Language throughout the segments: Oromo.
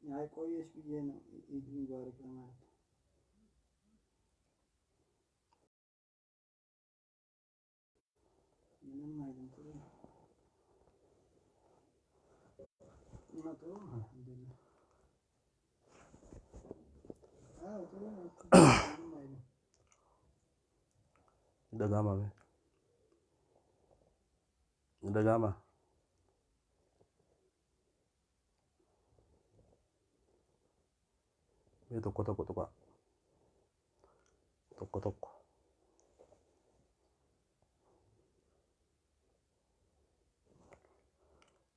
አይ ቆየች ብዬ ነው ኢድ ሙባረክ ለማለት። ምንም አይልም። ጥሩ ነው እና ጥሩ ነው። አልሐምዱሊላህ። አዎ ጥሩ ነው። ምንም አይልም። Ni dhaga'amaa mee? Ni dhaga'amaa? Mee tokko tokko tuqaa. Tokko tokko.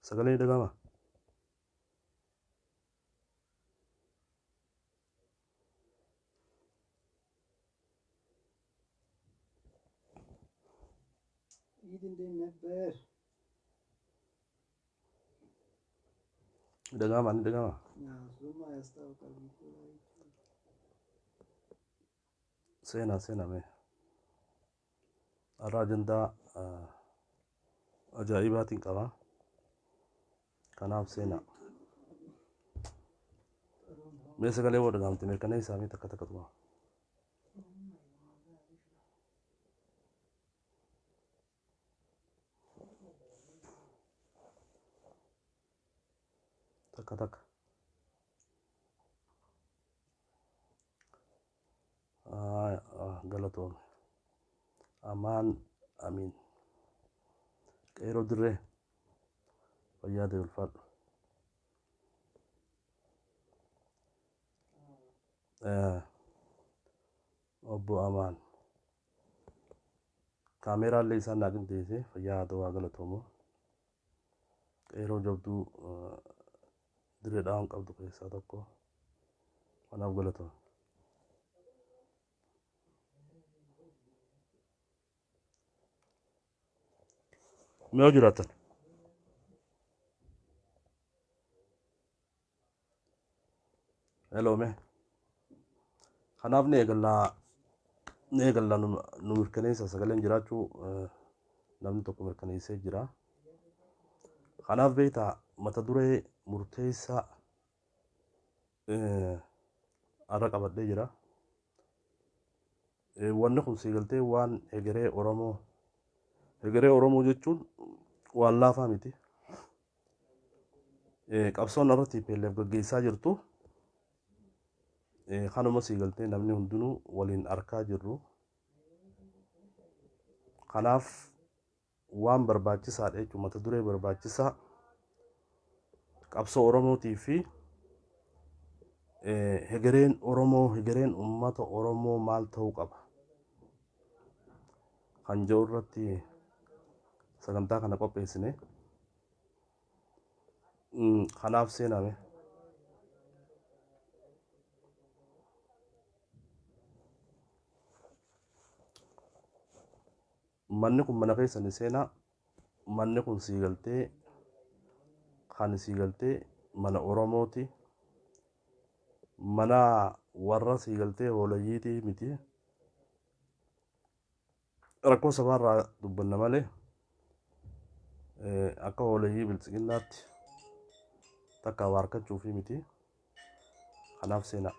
Sagalee ni dhaga'amaa? ኢድ እንዴት ነበር? Ni dhaga'amaa? Ni dhaga'amaa? እሱማ ያስታውቃል። ቪዲዮ ላይ Seenaa seenaa mee. Har'a ajandaa ajaa'ibaatiin qaba. Kanaaf seenaa. ጥሩ ነው። Mee sagalee woo dhaga'amte mirkaneessaa mee takka takka tuqaa. Takka takka. Galatoome. Amaan amiin. Qeeroo dirree fayyaa ta'e ulfaadhu. Obbo Amaan. Kaameeraallee isaan naa qindeesse fayyaa haa ta'u haa galatoomu. Qeeroo jabduu dirree dhawan qabdu keessaa tokko. Kanaaf galatoome. Mee yoo jiraattan. Hello mee. Kanaaf ni eegallaa ni eegallaa nu mirkaneessa sagaleen jiraachuu namni tokko mirkaneessee jira. Kanaaf beektaa mata duree murteessaa har'a qabadhee jira. Wanni kun sii galtee waan egeree Oromoo egeree Oromoo jechuun waan laafaa miti. Qabsoon irra TPLF gaggeessaa jirtu kanuma sii galtee namni hundinuu waliin arkaa jirru. Kanaaf waan barbaachisaadha jechuun mata duree barbaachisaa qabsoo Oromootii fi hegereen Oromoo hegereen uummata Oromoo maal ta'uu qaba kan jedhu irratti sagantaa kana qopheessine. Kanaaf seename. Manni kun mana keessan seenaa. Manni kun sii galtee kan sii galtee mana Oromooti. Mana warra sii galtee hoolayyiitii miti. Rakkoo sabaarraa dubbanna malee akka hooleyyii biltsiginnaatti takka waa harkachuufii miti. Kanaaf seenaa.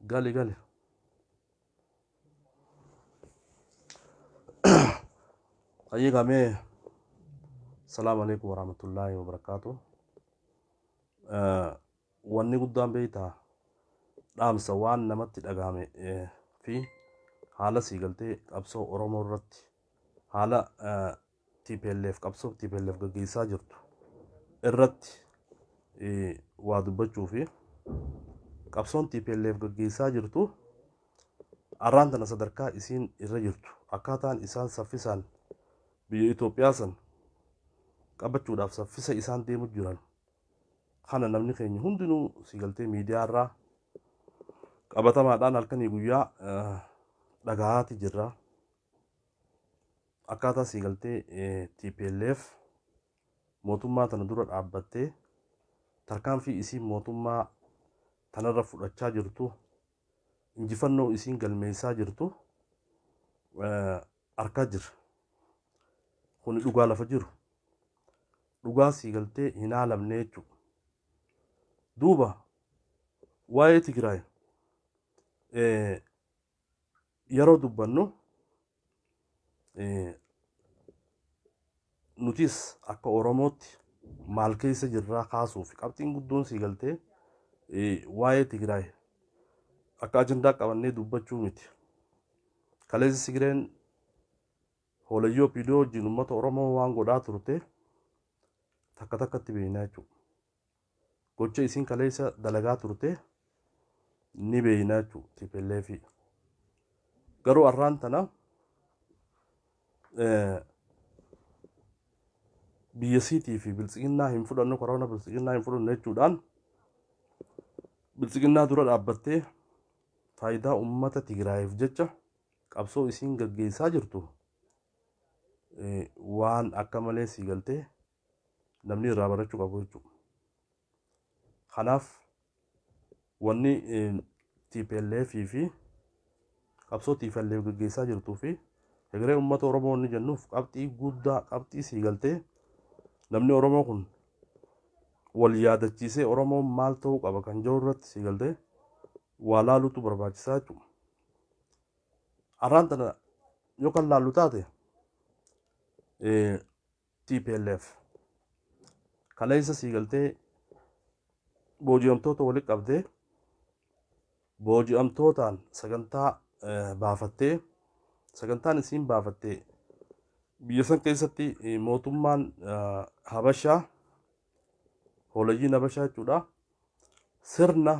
Gali gali. Ayyee gamee. Salaamu alaikum warahmatullaahi wabarakaatu. Wanni guddaan beektaa dhaamsa waan namatti dhagahame fi haala sii galtee qabsoo Oromoo irratti haala TPLF qabsoo TPLF gaggeessaa jirtu irratti waa dubbachuu fi qabsoon TPLF gaggeessaa jirtu arraan tana sadarkaa isiin irra jirtu akkaataan isaan saffisaan biyya Itoophiyaa san qabachuudhaaf saffisa isaan deemu jiran kana namni keenya hundinuu sii galtee miidiyaa irraa qabatamaadhaan halkanii guyyaa dhagahaati jirra. Akkaataa sii galtee TPLF mootummaa tana dura dhaabbattee tarkaanfii isiin mootummaa tanarra fudhachaa jirtu injifannoo isiin galmeessaa jirtu arkaa jirra. Kuni dhugaa lafa jiru. Dhugaa sii galtee hin haalamne jechuudha. Duuba waa'ee Tigraay yeroo dubbannu, nutis akka Oromootti maal keessa jirraa kaasuuf qabxiin guddoon sii galtee waa'ee Tigraay akka ajandaa qabannee dubbachuu miti. Kaleessa Sigireen hoolayyoo OPDO wajjin uummata Oromoo waan godhaa turte takka takkatti beeknaa jechuudha. Gocha isiin kaleessa dalagaa turte ni beeknaa jechuudha TPLF. Garuu har'aan tana biyya siitii fi biltsiginnaa hin fudhannu, koroona biltsiginnaa hin fudhannu jechuudhaan biltsiginnaa dura dhaabbattee faayidaa uummata Tigraayiif jecha qabsoo isiin gaggeessaa jirtu waan akka malee sii galtee namni irraa barachuu qabu jechuudha. Kanaaf wanni TPLF fi qabsoo TPLF gaggeessaa jirtuu fi egeree uummata Oromoo inni jennuuf qabxii guddaa, qabxii sii galtee namni Oromoo kun wal yaadachiisee Oromoon maal ta'uu qaba kan jiru irratti sii galtee waa laaluutu barbaachisaa jechuudha. Har'aan tana yoo kan laallu taate, TPLF kaleessa sii galtee booji'amtoota walitti qabdee, booji'amtootaan sagantaa baafattee, sagantaan isiin baafattee biyya san keessatti mootummaan Habashaa, hoolayyiin Habashaa jechuudha, sirna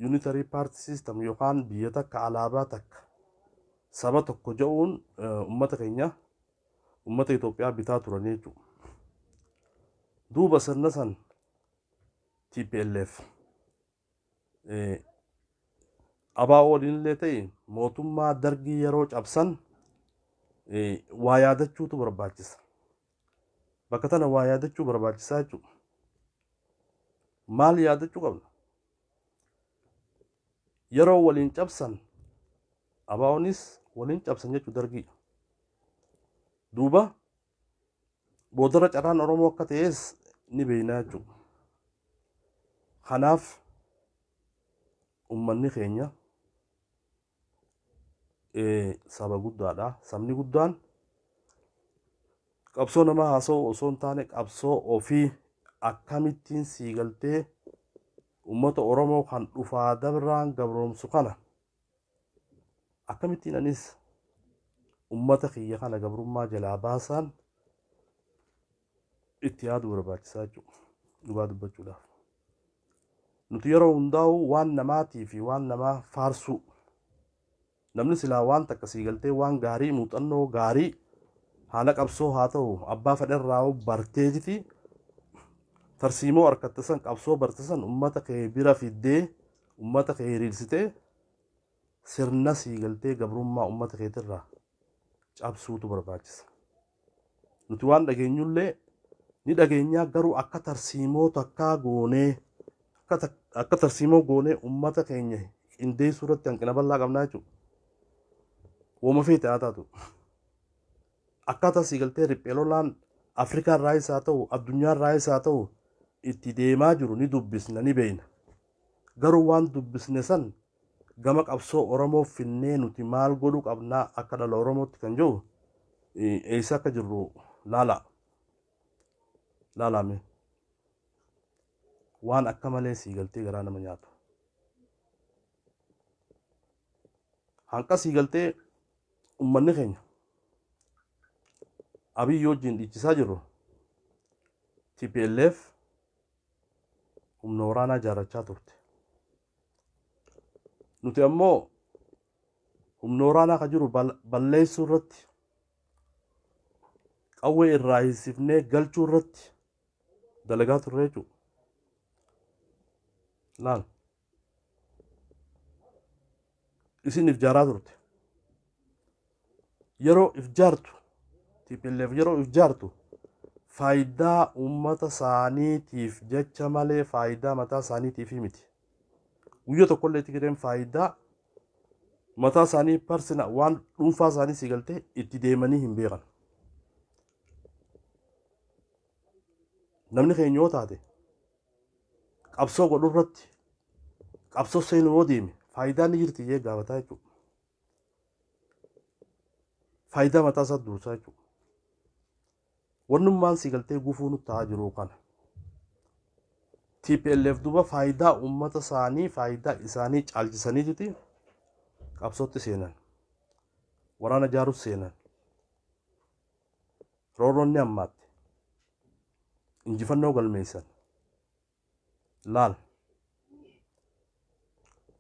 unitary party system yookaan biyya takka, alaabaa takka, saba tokko jedhuun ummata keenya, ummata Itoophiyaa bitaa turanii jechuudha. Duuba sirna san TPLF ABO waliin illee ta'e mootummaa Dargii yeroo cabsan waa yaadachuutu barbaachisa. Bakka tana waa yaadachuu barbaachisaa jechuudha. Maal yaadachuu qabna? Yeroo waliin cabsan ABOnis waliin cabsan jechuu Dargii. Duuba boodarra carraan Oromoo akka ta'es ni beekna jechuudha. Kanaaf uummanni keenya saba guddaadha. Sabni guddaan qabsoo namaa haasa'u osoo hin taane qabsoo ofii akkamittiin sii galtee uummata Oromoo kan dhufaa dabraan gabroomsu kana akkamittiin anis uummata kiyya kana gabrummaa jalaa baasaan itti yaaduu barbaachisaa jechuudha. Dhugaa dubbachuudhaaf. Nuti yeroo hundaa'u waan namaatii fi waan namaa faarsuu. Namni silaa waan takka sii galtee waan gaarii, muuxannoo gaarii haala qabsoo haa ta'u abbaa fedherraa barteetiti tarsiimoo harkatte san, qabsoo barte san uummata kee bira fiddee, uummata kee hiriirsitee sirna sii galtee gabrummaa uummata keetirraa cabsuutu barbaachisa. Nuti waan dhageenyullee ni dhageenyaa, garuu akka tarsiimoo takkaa goonee, akka tarsiimoo goonee uummata keenya qindeessuu irratti hanqina bal'aa qabnaa jechuudha. Wooma feete haa taatu. Akkaataa sii galtee riphee lolaan Afrikaa irraayis haa ta'u addunyaa irraayis haa ta'u itti deemaa jiru ni dubbisna, ni beekna. Garuu waan dubbisne san gama qabsoo Oromoo finnee nuti maal godhuu qabnaa akka dhala Oromootti kan jiru eessa akka jirru laala. Laalame. Waan akka malee sii galtee garaa nama nyaatu. Hanqa sii galtee uummanni keenya Abiyyi wajjin dhiichisaa jirru, TPLF humna waraanaa ijaarrachaa turte. Nuti ammoo humna waraanaa kan jiru balleessuu irratti, qawwee irraa hiisifnee galchuu irratti dalagaa turre jechuudha. Laal. Isin if jaaraa turte. Yeroo if jaartu, TPLF yeroo if jaartu, faayidaa uummata isaaniitiif jecha malee faayidaa mataa isaaniitiif miti. Guyyaa tokkollee Tigireen faayidaa mataa isaanii, personal waan dhuunfaa isaanii si galtee itti deemanii hin beekan. Namni keenya yoo taate qabsoo godhu irratti qabsoo seenuu yoo deeme faayidaan ni jirti jee gaafataa jechuudha. Faayidaa mataa isaa dursaa jechuudha. Wannummaan si galtee gufuu nutti ta'aa jiru kana. TPLF duba faayidaa uummata isaanii, faayidaa isaanii caalchisaniititi qabsootti seenan. Waraana ijaarus seenan. Roorroon ni hammaatte. Injifannoo galmeessan. Laal.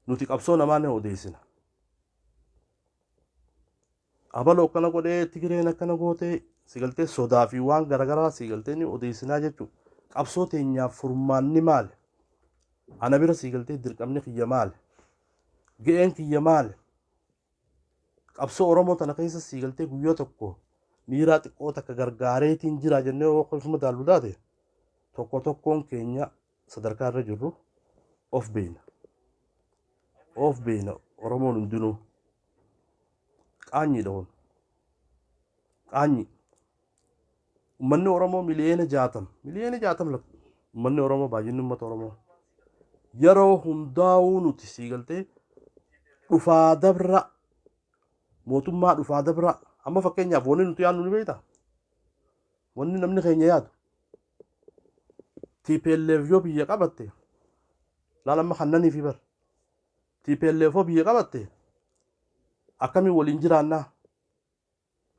Nuti qabsoo namaa ni odeessina. Abaloo akkana godhee, Tigireen akkana gootee, si galtee sodaa fi waan garaagaraa si galtee ni odeessinaa jechuudha. Qabsoo teenyaaf furmaanni maali? Ana bira si galtee dirqamni kiyya maali? Ga'een kiyya maali? Qabsoo Oromoo tana keessa si galtee guyyaa tokko miiraa xiqqoo takka gargaareetiin jira jennee yoo akkasuma daallu taate, tokko tokkoon keenya sadarkaa irra jirru of beekna. Of beekna. Oromoon hundinuu. Qaanyiidha kun. Qaanyi. Uummanni Oromoo 60 miliyoona. 60 miliyoona uummanni Oromoo, baay'inni uummata Oromoo. Yeroo hundaa'uu nuti sii galtee dhufaa dabra mootummaa dhufaa dabra. Amma fakkeenyaaf wanni nuti yaadnu ni beektaa? Wanni namni keenya yaadu, TPLF yoo biyya qabatte, laal amma kannanii fi bar TPLF yoo biyya qabatte akkamiin waliin jiraannaa?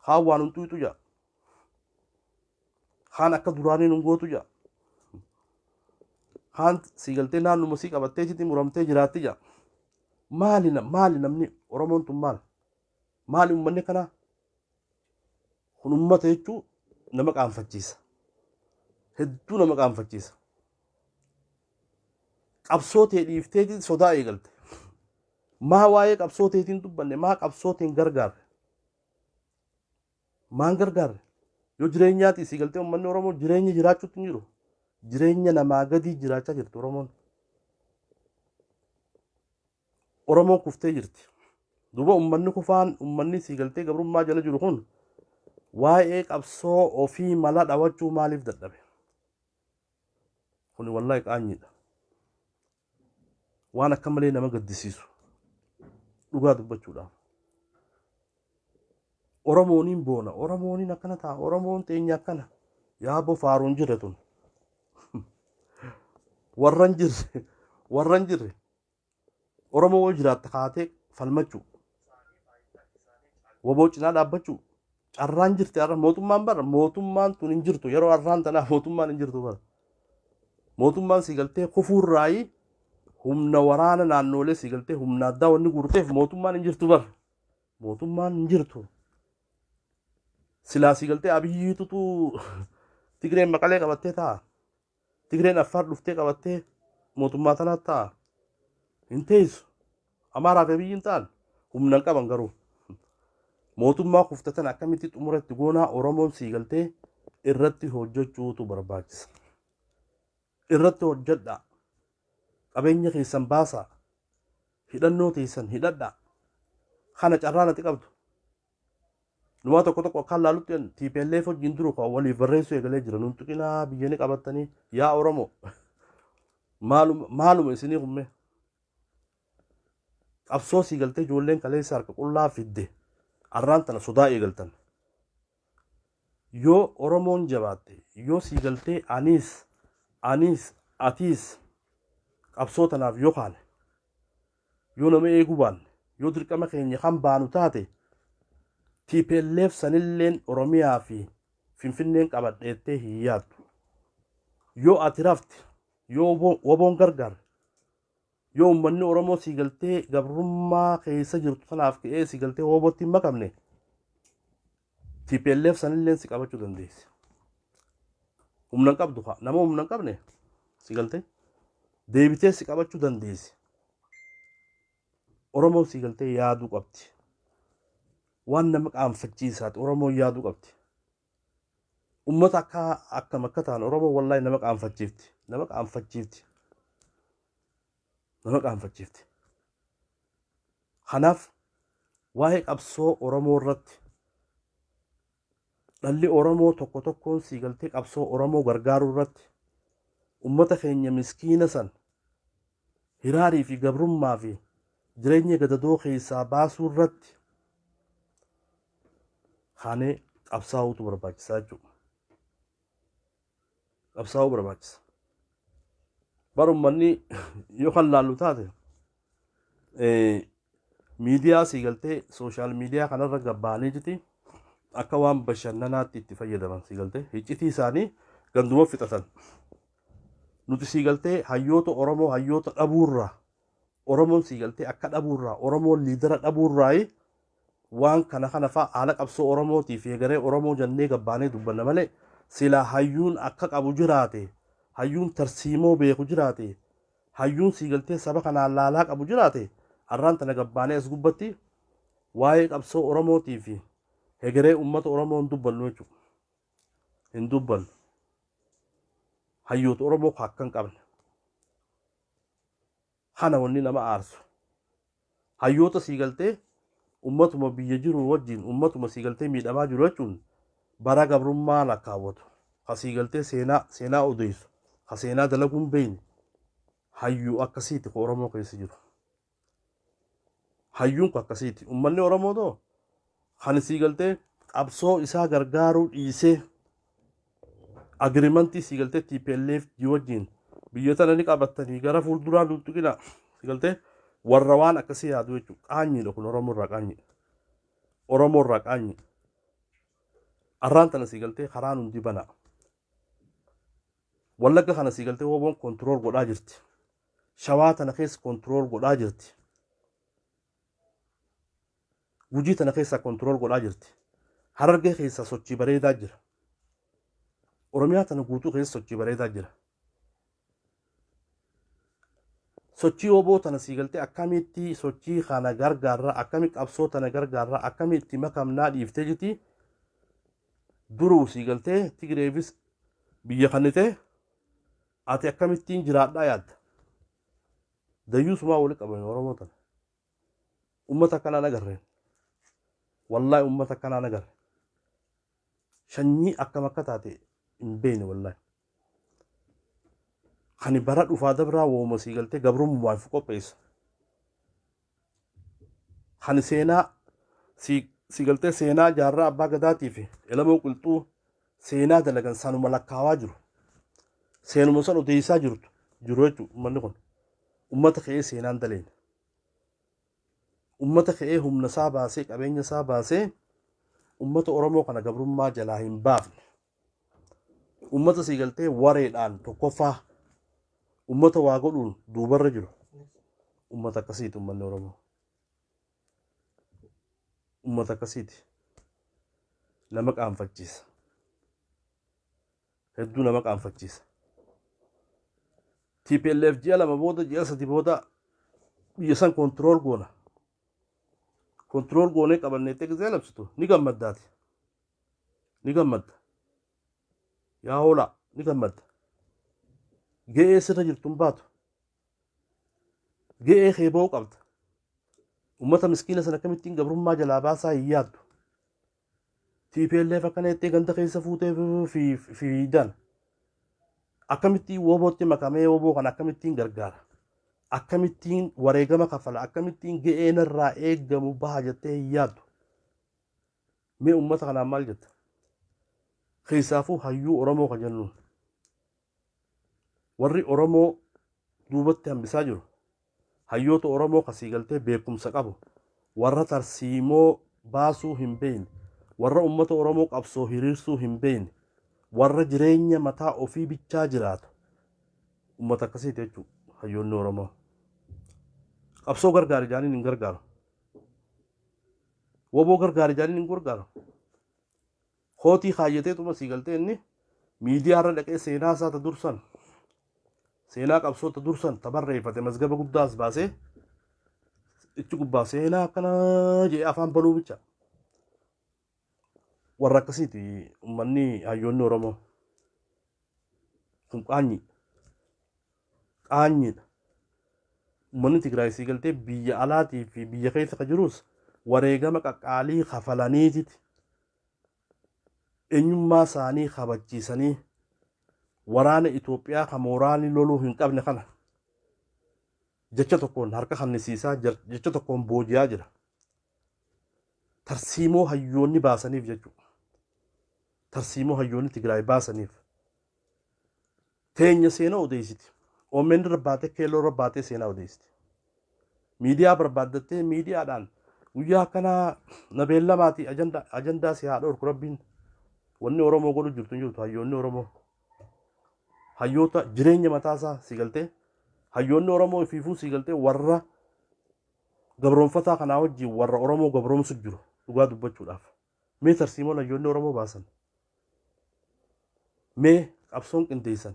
Kaan waan hin xuyxu jedha. Kaan akka duraanii nun gootu jedha. Kaan sii galtee naannuma sii qabattee sitti muramtee jiraatti jedha. Maali maali namni Oromoon tun maali? Maali uummanni kanaa? Kun uummata jechuun nama qaanfachiisa. Hedduu nama qaanfachiisa. Qabsoo tee dhiifteetiin sodaa eegalte. Maa waa'ee qabsoo teetiin dubbanne? Maa qabsoo teen gargaarre? Maan gargaarre? Yoo jireenyaati sii galtee uummanni Oromoo jireenya jiraachuutti hin jiru. Jireenya namaa gadii jiraachaa jirti Oromoon. Oromoon kuftee jirti. Duuba uummanni kufaan, uummanni sii galtee gabrummaa jala jiru kun waa'ee qabsoo ofii mala dhawachuu maaliif dadhabe? Kuni wallaahi qaanyiidha. Waan akka malee nama gaddisiisu dhugaa dubbachuudhaaf. Oromooniin boona, Oromooniin akkana ta'a, Oromoon teenya akkana. Yaaboo faaruun jirre tun. Warra hin jirre, warra hin jirre. Oromoo yoo jiraatte kaatee falmachuu. Woboo cinaa dhaabbachuu. Carraan jirti har'a mootummaan bara mootummaan tun hin jirtu, yeroo har'aan tanaa mootummaan hin jirtu bara. Mootummaan si galtee kufuurraayi humna waraana naannoolee si galtee humna addaa wanni guurteef mootummaan hin jirtu bara. Mootummaan hin jirtu. Silaa si galtee Abiyyiitutu Tigreen Maqalee qabattee taa'a. Tigreen Affaar dhuftee qabattee mootummaa tanaa ta'a. Hin teessu. Amaaraa fi Abiyyiin ta'an humna hin qaban garuu. Mootummaa kufte tana akkamitti xumura itti goonaa? Oromoon sii galtee irratti hojjechuutu barbaachisa. Irratti hojjedhaa. Qabeenya keessan baasaa. Hidhannoo teessan hidhadhaa. Kana carraan ati qabdu. Numaa tokko tokko akkaan laalutti TPLF wajjin duru kan waliif barreessuu eegalee jira. Nun tuqinaa, biyya ni qabattanii, yaa Oromoo. Maaluma maaluma isinii kummee. Qabsoo sii galtee ijoolleen kaleessa harka qullaa fidde arraan tana sodaa eegaltan. Yoo Oromoon jabaatte, yoo sii galtee anis atiis qabsoo tanaaf yoo kaane, yoo nama eeguu baanne, yoo dirqama keenya kan baanu taate, TPLF sanilleen Oromiyaa fi Finfinneen qabadheettee hin yaaddu. Yoo ati rafte, yoo woboon gargaarre, yoo uummanni Oromoo sii galtee gabrummaa keessa jirtu tanaaf ka'ee sii galtee wobootti hin makamne, TPLF sanilleen si qabachuu dandeessi. Humna hin qabdu kaa, nama humna hin qabne si galtee deebitee si qabachuu dandeessi. Oromoon sii galtee yaaduu qabdi. Waan nama qaanfachiisaati Oromoon yaaduu qabdi. Uummata akka akkam akka ta'an Oromoon wallaahi nama qaanfachiifti. Nama qaanfachiifti. Nama qaanfachiifti. Kanaaf waa'ee qabsoo Oromoo irratti dhalli Oromoo tokko tokkoon sii galtee qabsoo Oromoo gargaaruu irratti Ummata keenya miskiina san hiraarii fi gabrummaa fi jireenya gadadoo keessaa baasuu irratti kaanee qabsaa'uutu barbaachisaa jechuudha. Qabsaa'uu barbaachisa. Bar ummanni yoo kan laallu taate miidiyaa sii galtee social media kanarra gabbaanii jiti akka waan bashannanaatti itti fayyadaman sii galtee iccitii isaanii ganduma fixatan. Nuti sii galtee hayyoota Oromoo hayyoota dhabuurraa, Oromoon sii galtee akka dhabuurraa, Oromoon leader dhabuurraayi waan kana kana fa'a haala qabsoo Oromootii fi egeree Oromoo jennee gabbaanee dubbanna malee, silaa hayyuun akka qabu jiraate, hayyuun tarsiimoo beeku jiraate, hayyuun sii galtee saba kanaan laalaa qabu jiraate, arraan tana gabbaanee as gubbatti waa'ee qabsoo Oromootii fi hegeree uummata Oromoo hin dubbannu jechuudha. Hin dubbannu. Hayyoota Oromoo akka hin qabne. Kana wanni nama aarsu. Hayyoota sii galtee ummatuma biyya jiru wajjin, ummatuma sii galtee miidhamaa jiru jechuun bara gabrummaa lakkaawwatu. Ka sii galtee seenaa odeessu. Ka seenaa dalaguun beeyne. Hayyuu akkasiiti ka Oromoo keessa jiru. Hayyuun kun akkasiiti. Uummanni Oromoo too kan sii galtee qabsoo isaa gargaaruu dhiisee agreement sii galtee TPLF wajjin biyya tana ni qabatanii gara fuulduraa nu tuqina sii galtee warra waan akkasii yaadu jechuudha. Qaanyiidha kun, Oromoo irraa qaanyiidha. Oromoo irraa qaanyi. Arraan tana sii galtee karaan hundi bana. Wallagga kana sii galtee WBOn control godhaa jirti. Shawaa tana keessa control godhaa jirti. Gujii tana keessa control godhaa jirti. Harargee keessa sochii bareedaa jira. Oromiyaa tana guutuu keessa sochii bareedaa jira. Sochii WBO tana sii galtee akkamitti sochii kana gargaarra, akkamitti qabsoo tana gargaarra, akkamitti makamnaa dhiiftee jirti. Duruu sii galtee Tigireefis biyya kannitee ati akkamittiin jiraadhaa yaadda. Dayyuusumaa wali qabame Oromoo tana. Ummata akkanaan agarreen. Wallaahi ummata akkanaan agarre. Sanyii akkam akka taate hin beekne wallaahi. Kani bara dhufaa dabraa wooma sii galtee gabrummaaf qopheessu. Kani seenaa si galtee seenaa Jaarraa Abbaa Gadaatii fi Elamoo Qilxuu seenaa dalagan sanuma lakkaawaa jiru. Seenuma san odeessaa jirtu jiru jechuudha uummanni kun. Uummata ka'ee seenaan daleen. Uummata ka'ee humna isaa baasee, qabeenya isaa baasee uummata Oromoo kana gabrummaa jalaa hin baafne. Uummata sii galtee wareedhaan tokkoffaa, uummata waa godhuun duubarra jiru. Uummata akkasiiti uummanni Oromoo. Uummata akkasiiti. Nama qaanfachiisa. Hedduu nama qaanfachiisa. TPLF ji'a 2 booda, ji'a 3 booda biyya san control goona. Control goonee qabannee gisee labsitu ni gammaddaati. Ni gammadda. Yaa hoolaa, ni gammadda. Ga'ee sirra jirtu hin baatu. Ga'ee kee ba'uu qabda. Uummata miskiina sana akkamittiin gabrummaa jalaa baasaa hin yaaddu. TPLF akkana jettee ganda keessa fuutee fiidan. Akkamittiin WBOtti makamee WBO kana akkamittiin gargaara? Akkamittiin wareegama kafala? Akkamittiin ga'ee narraa eeggamu baha jettee hin yaaddu. Mee uummata kanaan maal jetta? Keessaafuu hayyuu Oromoo kan jennuun. Warri Oromoo duubatti hambisaa jiru. Hayyoota Oromoo kasii galtee beekumsa qabu. Warra tarsiimoo baasuu hin beekne. Warra uummata Oromoo qabsoo hiriirsuu hin beekne. Warra jireenya mataa ofii bichaa jiraatu. Uummata akkasiiti jechuudha hayyoonni Oromoo. Qabsoo gargaari jaaniin hin gargaaru. WBO gargaari jaaniin hin gargaaru. Kootii kaayyateetuma sii galtee inni miidiyaa irra dhaqee seenaa isaa ta dursan, seenaa qabsoo ta dursan ta barreeffate mazgaba guddaas baasee ichi gubbaa seenaa akkana jedhee afaan banuu bicha. Warra akkasiiti uummanni hayyoonni Oromoo. Kun qaanyi. Qaanyiidha. Uummanni Tigraay sii galtee biyya alaatii fi biyya keessa ka jirus wareegama qaqqaalii kafalaniititi eenyummaa isaanii kabachiisanii Waraana Itoophiyaa kan mooraalii loluu hin qabne kana jecha tokkoon harka kannisiisaa, jecha tokkoon booji'aa jira. Tarsiimoo hayyoonni baasaniif jechuudha. Tarsiimoo hayyoonni Tigraay baasaniif. Teenya seenaa odeessiti. OMN irra baatee, keelloo irra baatee seenaa odeessiti. Miidiyaa barbaaddattee miidiyaadhaan guyyaa akkanaa na beellamaatii ajandaa si haa dhorku rabbiin. Wanni Oromoo godhu jirtu hin jirtu hayyoonni Oromoo. Hayyoota jireenya mataasaa si galtee, hayyoonni Oromoo ifiifuu si galtee warra gabroonfataa kanaa wajjin warra Oromoo gabroomsu jiru dhugaa dubbachuudhaaf. Mee tarsiimoon hayyoonni Oromoo baasan? Mee qabsoon qindeessan?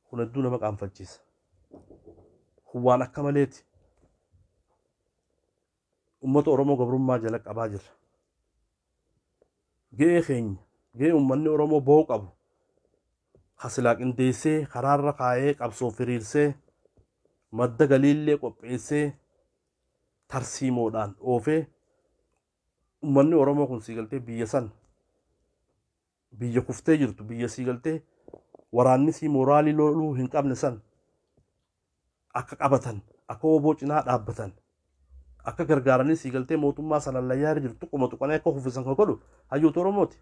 Kun hedduu nama qaanfachiisa. Kun waan akka maleeti. Uummata Oromoo gabrummaa jala qabaa jirra. Ga'ee keenya, ga'ee uummanni Oromoo ba'uu qabu, ka silaa qindeessee karaarra kaa'ee qabsoof hiriirsee madda galiillee qopheessee tarsiimoodhaan oofee uummanni Oromoo kun sii galtee biyya san, biyya kuftee jirtu, biyya sii galtee waraanni sii mooraalii loluu hin qabne san akka qabatan, akka woboo cinaa dhaabbatan, akka gargaaranii sii galtee mootummaa sana layyaa irra jirtu xiqquma tuqanii akka kuffisan kan godhu hayyoota Oromooti.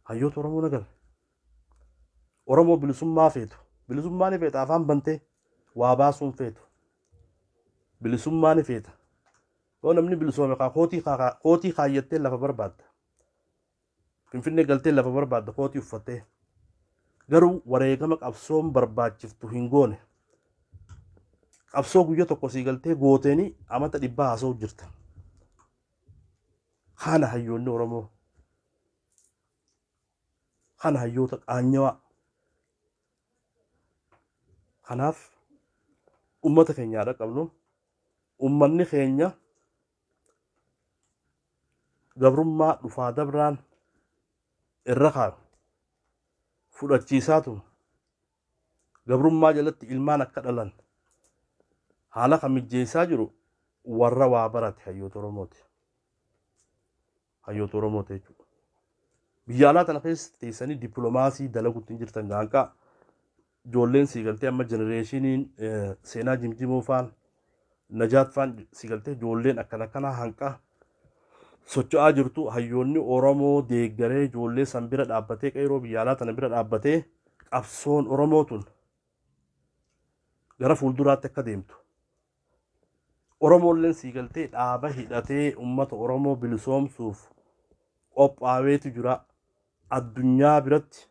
Hayyoota Oromoo nagarre. Oromoo bilisummaa feetu. Bilisummaa ni feeta, afaan bantee waa baasuun feetu. Bilisummaa ni feeta. Yoo namni bilisoome kaa kootii kaayyattee lafa barbaadda. Finfinnee galtee lafa barbaadda kootii uffattee. Garuu wareegama qabsoon barbaachiftu hin goone. Qabsoo guyya tokko sii galtee gooteeni amata dhibbaa haasa'u jirta. Kana hayyoonni Oromoo. Kana hayyoota qaanyawaa. Kanaaf ummata keenya haadha qabnu, ummanni keenya gabrummaa dhufaa dabraan irra kaayu fudhachiisaatuma gabrummaa jalatti ilmaan akka dhalan haala kan mijjeessaa jiru warra waa barate hayyoota Oromooti. Hayyoota Oromooti jechuudha. Biyya alaa tana keessa teessanii dippiloomaasii dalaguutti hin jirtan gaanqaa. Ijoolleen sii galtee amma jenereeshiniin seenaa jimjimoo faan, Najaat faan, sii galtee ijoolleen akkana akkanaa hanqa socho'aa jirtu, hayyoonni Oromoo deeggaree ijoollee san bira dhaabbatee, qeeroo biyya alaa tana bira dhaabbatee qabsoon Oromoo tun gara fuulduraatti akka deemtu. Oromoolleen sii galtee dhaaba hidhatee uummata Oromoo bilisoomsuuf qophaaweetu jira. Addunyaa biratti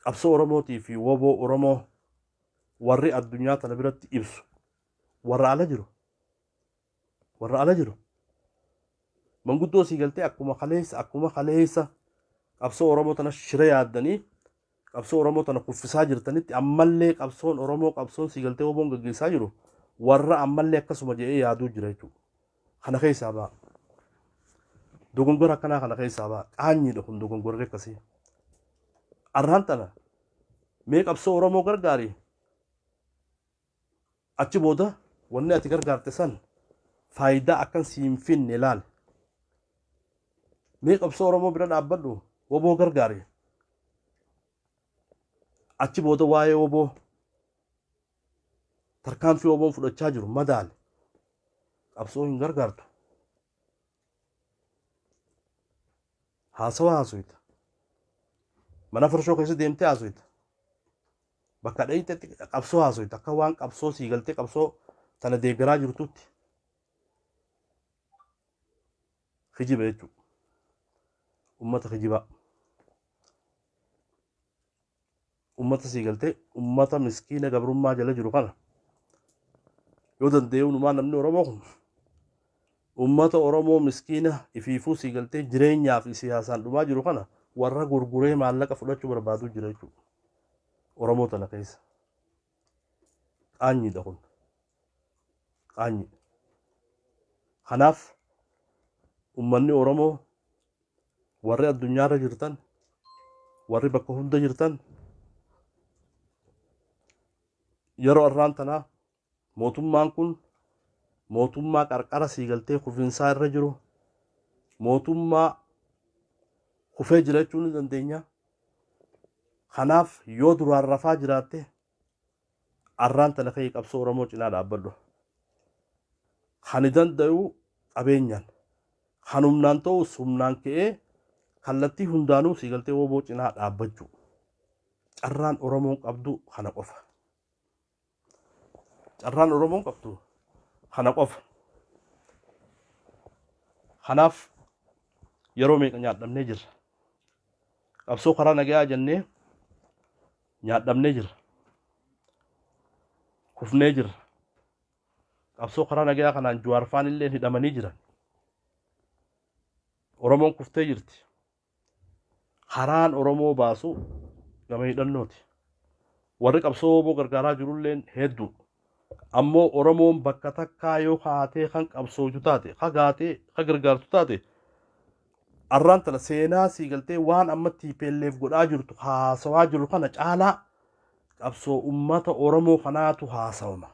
qabsoo Oromootii fi woboo Oromoo warri addunyaa tana biratti ibsu warra ala jiru. Warra ala jiru. Manguddoo sii galtee akkuma kaleessa qabsoo Oromoo tana shira yaaddanii qabsoo Oromoo tana kuffisaa jirtanitti, ammallee qabsoon Oromoo, qabsoon sii galtee woboon gaggeessaa jiru warra ammallee akkasuma jedhee yaaduu jira jechuudha. Kana keessaa ba'a. Dogongora akkanaa kana keessaa ba'a. Qaanyiidha kun dogongorri akkasii. Arraan tana mee qabsoo Oromoo gargaari. Achi booda wanni ati gargaarte san faayidaa akkan siin finne laal. Mee qabsoo Oromoo bira dhaabbadhu, woboo gargaari. Achi booda waa'ee woboo, tarkaanfii woboon fudhachaa jiru madaali. Qabsoo hin gargaartu. Haasawa haasoyta. Mana farshoo keessa deemtee haasoyta. Bakka dhayxetti qabsoo haasoyta, akka waan qabsoo sii galtee qabsoo tana deeggaraa jirtutti. Kijiba jechuudha. Ummata kijibaa. Ummata sii galtee ummata miskiina gabrummaa jala jiru kana yoo danda'e numaa namni Oromoo kun ummata Oromoo miskiina ifiifuu sii galtee jireenyaa fi siyaasaan dhumaa jiru kana warra gurguree maallaqa fudhachuu barbaadu jira jechuudha. Oromoo tana keessa. Qaanyiidha kun. Qaanyi. Kanaaf ummanni Oromoo, warri addunyaarra jirtan, warri bakka hunda jirtan, yeroo arraan tanaa mootummaan kun mootummaa qarqara siigaltee kufinsaa irra jiru, mootummaa Kufee jira jechuu ni dandeenya. Kanaaf yoo duraan rafaa jiraatte arraan tana ka'ii qabsoo Oromoo cinaa dhaabbadhu. Kan danda'u qabeenyaan, kan humnaan ta'us humnaan ka'ee kallattii hundaanuu sii galtee WBO cinaa dhaabbachuu. Carraan Oromoon qabdu kana qofa. Carraan Oromoon qabdu kana qofa. Kanaaf yeroo meeqa nyaadhamnee jirra. Qabsoo karaa nagayaa jennee nyaadhamnee jirra. Kufnee jirra. Qabsoo karaa nagayaa kanaan Jawaar faan illee hidhamanii jiran. Oromoon kuftee jirti. Karaan Oromoo baasu gama hidhannooti. Warri qabsoo WBO gargaaraa jirulleen hedduu. Ammoo Oromoon bakka takkaa yoo kaatee kan qabsootu taate, ka gaatee, ka gargaartu taate, arraan tana seenaa sii galtee waan amma TPLF godhaa jirtu haasawaa jiru kana caalaa qabsoo ummata Oromoo kanaatu haasawama.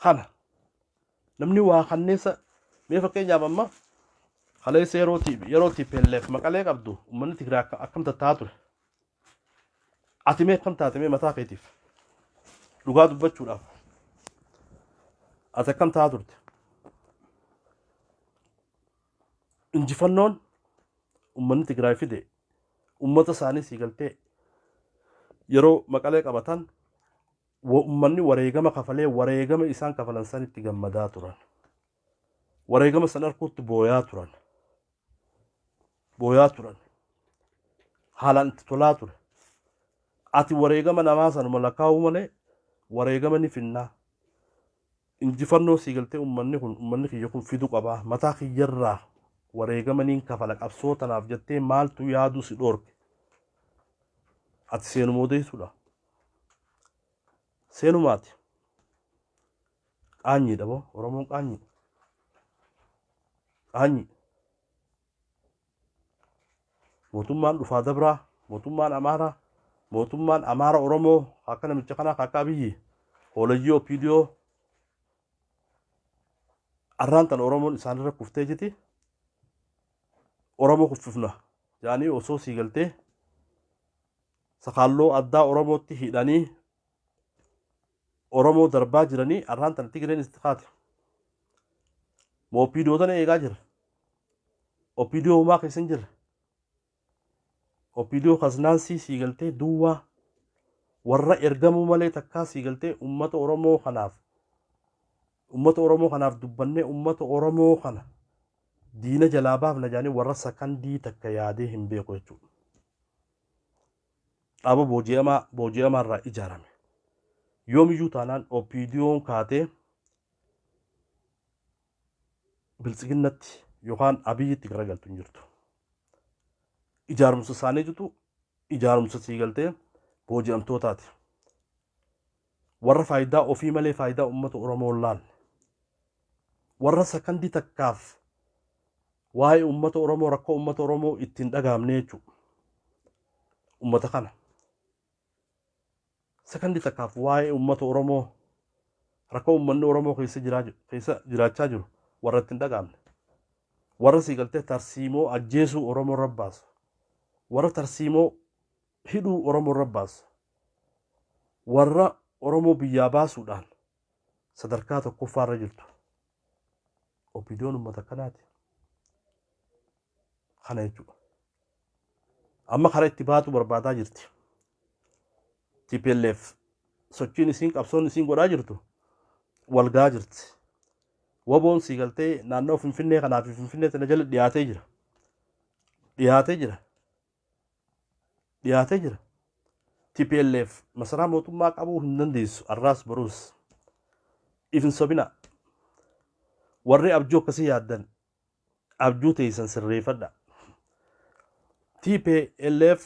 Kana namni waa kanneessa mee fakkeenyaaf amma kaleessa yeroo TPLF Maqalee qabdu uummanni Tigraay akkam tattaa'aa ture. Ati mee akkam taate mee mataa keetiif dhugaa dubbachuudhaaf ati akkam ta'aa turte? Injifannoon uummanni Tigraay fide uummata isaanii sii galtee yeroo Maqalee qabatan uummanni wareegama kafalee wareegama isaan kafalan sanitti gammadaa turan. Wareegama san arguutti booyaa turan. Booyaa turan. Haalaan itti tolaa ture. Ati wareegama namaa sanuma lakkaa'uu malee wareegama ni finnaa. Injifannoo sii galtee uummanni kun uummanni kiyya kun fidu qabaa. Mataa kiyyarraa wareegama niin kafala qabsoo tanaaf jettee maaltu yaaduu si dhoorke. Ati seenuma odeessuudha. Seenumaati. Qaanyiidha moo Oromoon qaanyii. Qaanyii. Mootummaan dhufaa dabraa, mootummaan Amaaraa, mootummaan Amaara Oromoo akka namicha kanaa akka Abiyyi hoolayyii OPDO arraan tan Oromoon isaanirra kuftee jirti. Oromoo kuffifna jedhanii osoo sii galtee sakaalloo addaa Oromootti hidhanii Oromoo darbaa jiranii arraan tana Tigreen itti kaate. Moo OPDO tana eegaa jira. OPDO homaa keessa hin jirre. OPDO kasnaansii sii galtee duwwaa warra ergamuu malee takkaa sii galtee uummata Oromoo kanaaf dubbannee uummata Oromoo kana diina jalaa baafna jedhanii warra sakandii takka yaadee hin beeku jechuudha. Dhaaba booji'amaa booji'amaa irraa ijaarame. Yoomiyyuu taanaan OPDO'n kaatee Biltsiginnatti yookaan Abiyyitti garagaltu hin jirtu. Ijaarumsa isaaniitu ijaarumsa sii galtee booji'amtootaati. Warra faayidaa ofii malee faayidaa uummata Oromoo hin laalle. Warra sakandii takkaaf waa'ee uummata Oromoo, rakkoo uummata Oromoo ittiin dhagahamne jechuudha. Uummata kana. Sakandii takkaaf waa'ee uummata Oromoo, rakkoo uummanni Oromoo keessa jiraachaa jiru warra ittiin dhagahamne. Warra sii galtee tarsiimoo ajjeesuu Oromoo irra baasu. Warra tarsiimoo hidhuu Oromoo irra baasu. Warra Oromoo biyyaa baasuudhaan sadarkaa tokkoffaa irra jirtu. OPDO'n uummata akkanaati. Kana jechuudha. Amma karaa itti baatu barbaadaa jirti. TPLF sochiin isiin qabsoon isiin godhaa jirtu walgaa jirti. WBO'n sii galtee naannoo Finfinnee kanaa fi Finfinnee tana jala dhiyaatee jira. Dhiyaatee jira. Dhiyaatee jira. TPLF masaraa mootummaa qabuu hin dandeessu arraas boruus. If hin sobina. Warri abjuu akkasii yaaddan abjuu teessan sirreeffadha. TPLF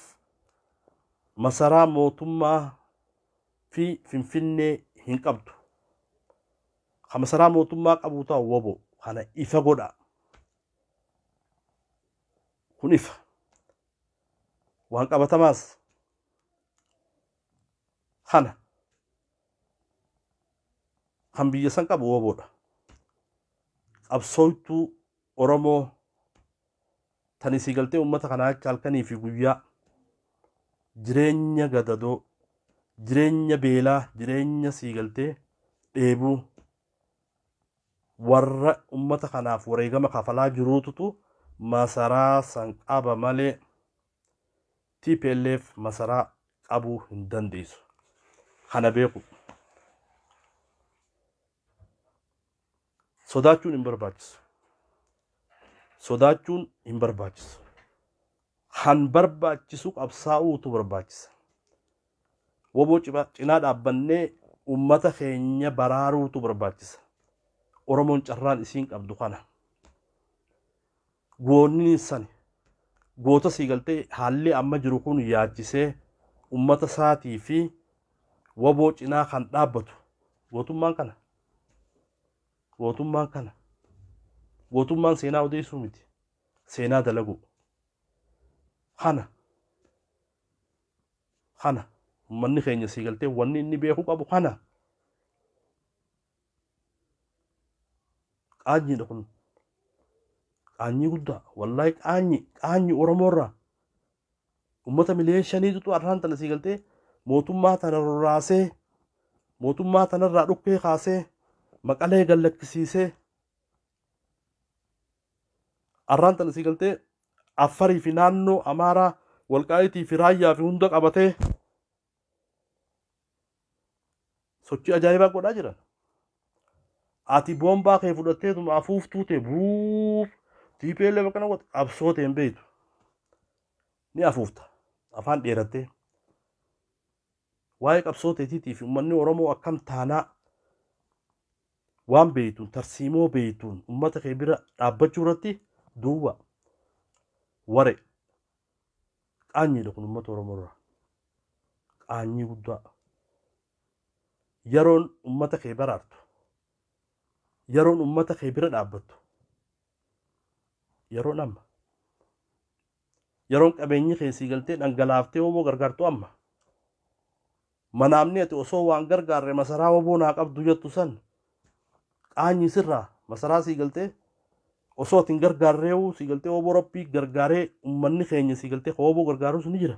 masaraa mootummaa fi Finfinnee hin qabdu. Ka masaraa mootummaa qabu ta'u WBO kana ifa godha. Kun ifa. Waan qabatamaas kana kan biyya san qabu WBOdha. Qabsooytuu Oromoo Tan isii galtee uummata kanaa achi halkanii fi guyyaa jireenya gadadoo, jireenya beelaa, jireenya sii galtee dheebuu warra uummata kanaaf wareegama kafalaa jiruututu masaraa san qaba malee TPLF masaraa qabuu hin dandeessu. Kana beeku. Sodaachuun hin barbaachisu. Sodaachuun hin barbaachisu. Kan barbaachisu qabsaa'uutu barbaachisa. Woboo cinaa dhaabbannee uummata keenya baraaruutu barbaachisa. Oromoon carraan isiin qabdu kana. Goonni sani goota sii galtee haalli amma jiru kun yaachisee uummata isaatii fi woboo cinaa kan dhaabbatu gootummaan kana. Gootummaan kana. Gootummaan seenaa odeessuu miti. Seenaa dalaguu. Kana. Kana. Uummanni keenya sii galtee wanni inni beekuu qabu kana. Qaanyiidha kun. Qaanyii guddaa. Wallaahi qaanyi qaanyi Oromoorraa. Uummata miliyoona 5tu arraan tana sii galtee mootummaa tana rorraasee, mootummaa tanarraa dhukkee kaasee, Maqalee gallakkisiisee, arraan tana sii galtee Affarii fi naannoo Amaaraa, Walqaayitii fi Raayyaa fi hunda qabatee sochii ajaa'ibaa godhaa jiran. Ati boombaa kee fudhatteetuma afuuftuu ta'e buuf TPLF akkana godhe qabsoo ta'e hin beektu. Ni afuufta afaan dheerattee. Waa'ee qabsoo teetiitii fi uummanni Oromoo akkam taanaa waan beektuun, tarsiimoo beektuun uummata kee bira dhaabbachuu irratti duwwa ware. Qaanyiidha kun uummata Oromoo irraa. Qaanyii guddaa. Yeroon uummata kee baraartu, yeroon uummata kee bira dhaabbattu, yeroon amma. Yeroon qabeenyi kee sii galtee dhangalaaftee woboo gargaartu amma. Manaamni ati osoo waan gargaarre masaraa woboo naa qabdu jettu san qaanyi sirraa masaraa sii galtee osoo ati hin gargaarreewu sii galtee woboo Rabbii gargaaree uummanni keenya sii galtee ka woboo gargaarus ni jira.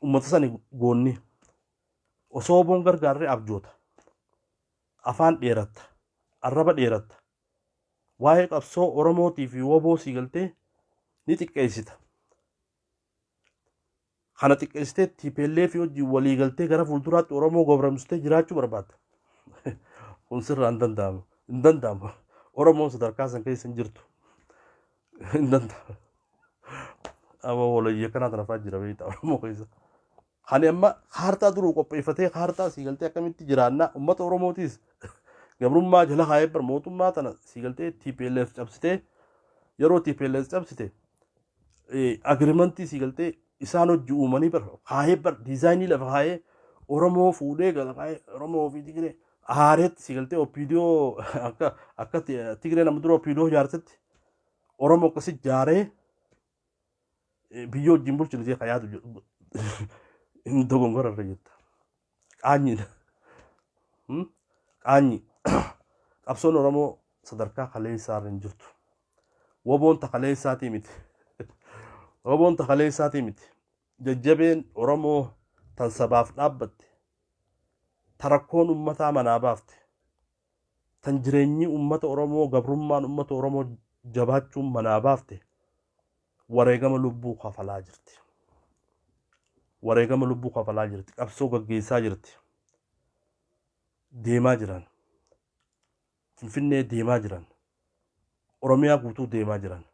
Uummata sani goonni. Osoo woboon gargaarree abjoota. Afaan dheeratta. Arraba dheeratta. Waa'ee qabsoo Oromootii fi woboo sii galtee ni xiqqeessita. Kana xiqqeessitee TPLF wajjin walii galtee gara fuulduraatti Oromoo gobramsitee jiraachuu barbaadda. Kun sirraa hin danda'amu. Hin danda'amu. Oromoon sadarkaa san keessa hin jirtu. Hin danda'amu. Amma walayyee kanaa tana fa'aa jira beektaa Oromoo keessa. Ani amma kaartaa duruu qopheeffatee kaartaa sii galtee akkamitti jiraannaa uummata Oromootiis gabrummaa jala kaa'ee bar mootummaa tana sii galtee TPLF cabsitee, yeroo TPLF cabsite agirimantii sii galtee isaan hojii uumanii bar kaa'ee bar diizaayinii lafa kaa'ee Oromoo fuudhee gala kaa'ee Oromoo fi Tigree haareetti sii galtee OPDO akka Tigree nama dura OPDO ijaartetti Oromoo akkasi jaaree biyya wajjin bulchinu jee ka yaadu hin dogongora irra jirta. Qaanyiidha. Qaanyi. Qabsoon Oromoo sadarkaa kaleessaa irra hin jirtu. Woboon ta kaleessaatii miti. Woboon ta kaleessaatii miti. Jajjabeen Oromoo tan sabaaf dhaabbatte, ta rakkoon ummataa manaa baafte, tan jireenyi ummata Oromoo, gabrummaan ummata Oromoo jabaachuun manaa baafte wareegama lubbuu kafalaa jirti. Wareegama lubbuu kafalaa jirti. Qabsoo gaggeessaa jirti. Deemaa jiran. Finfinnee deemaa jiran. Oromiyaa guutuu deemaa jiran.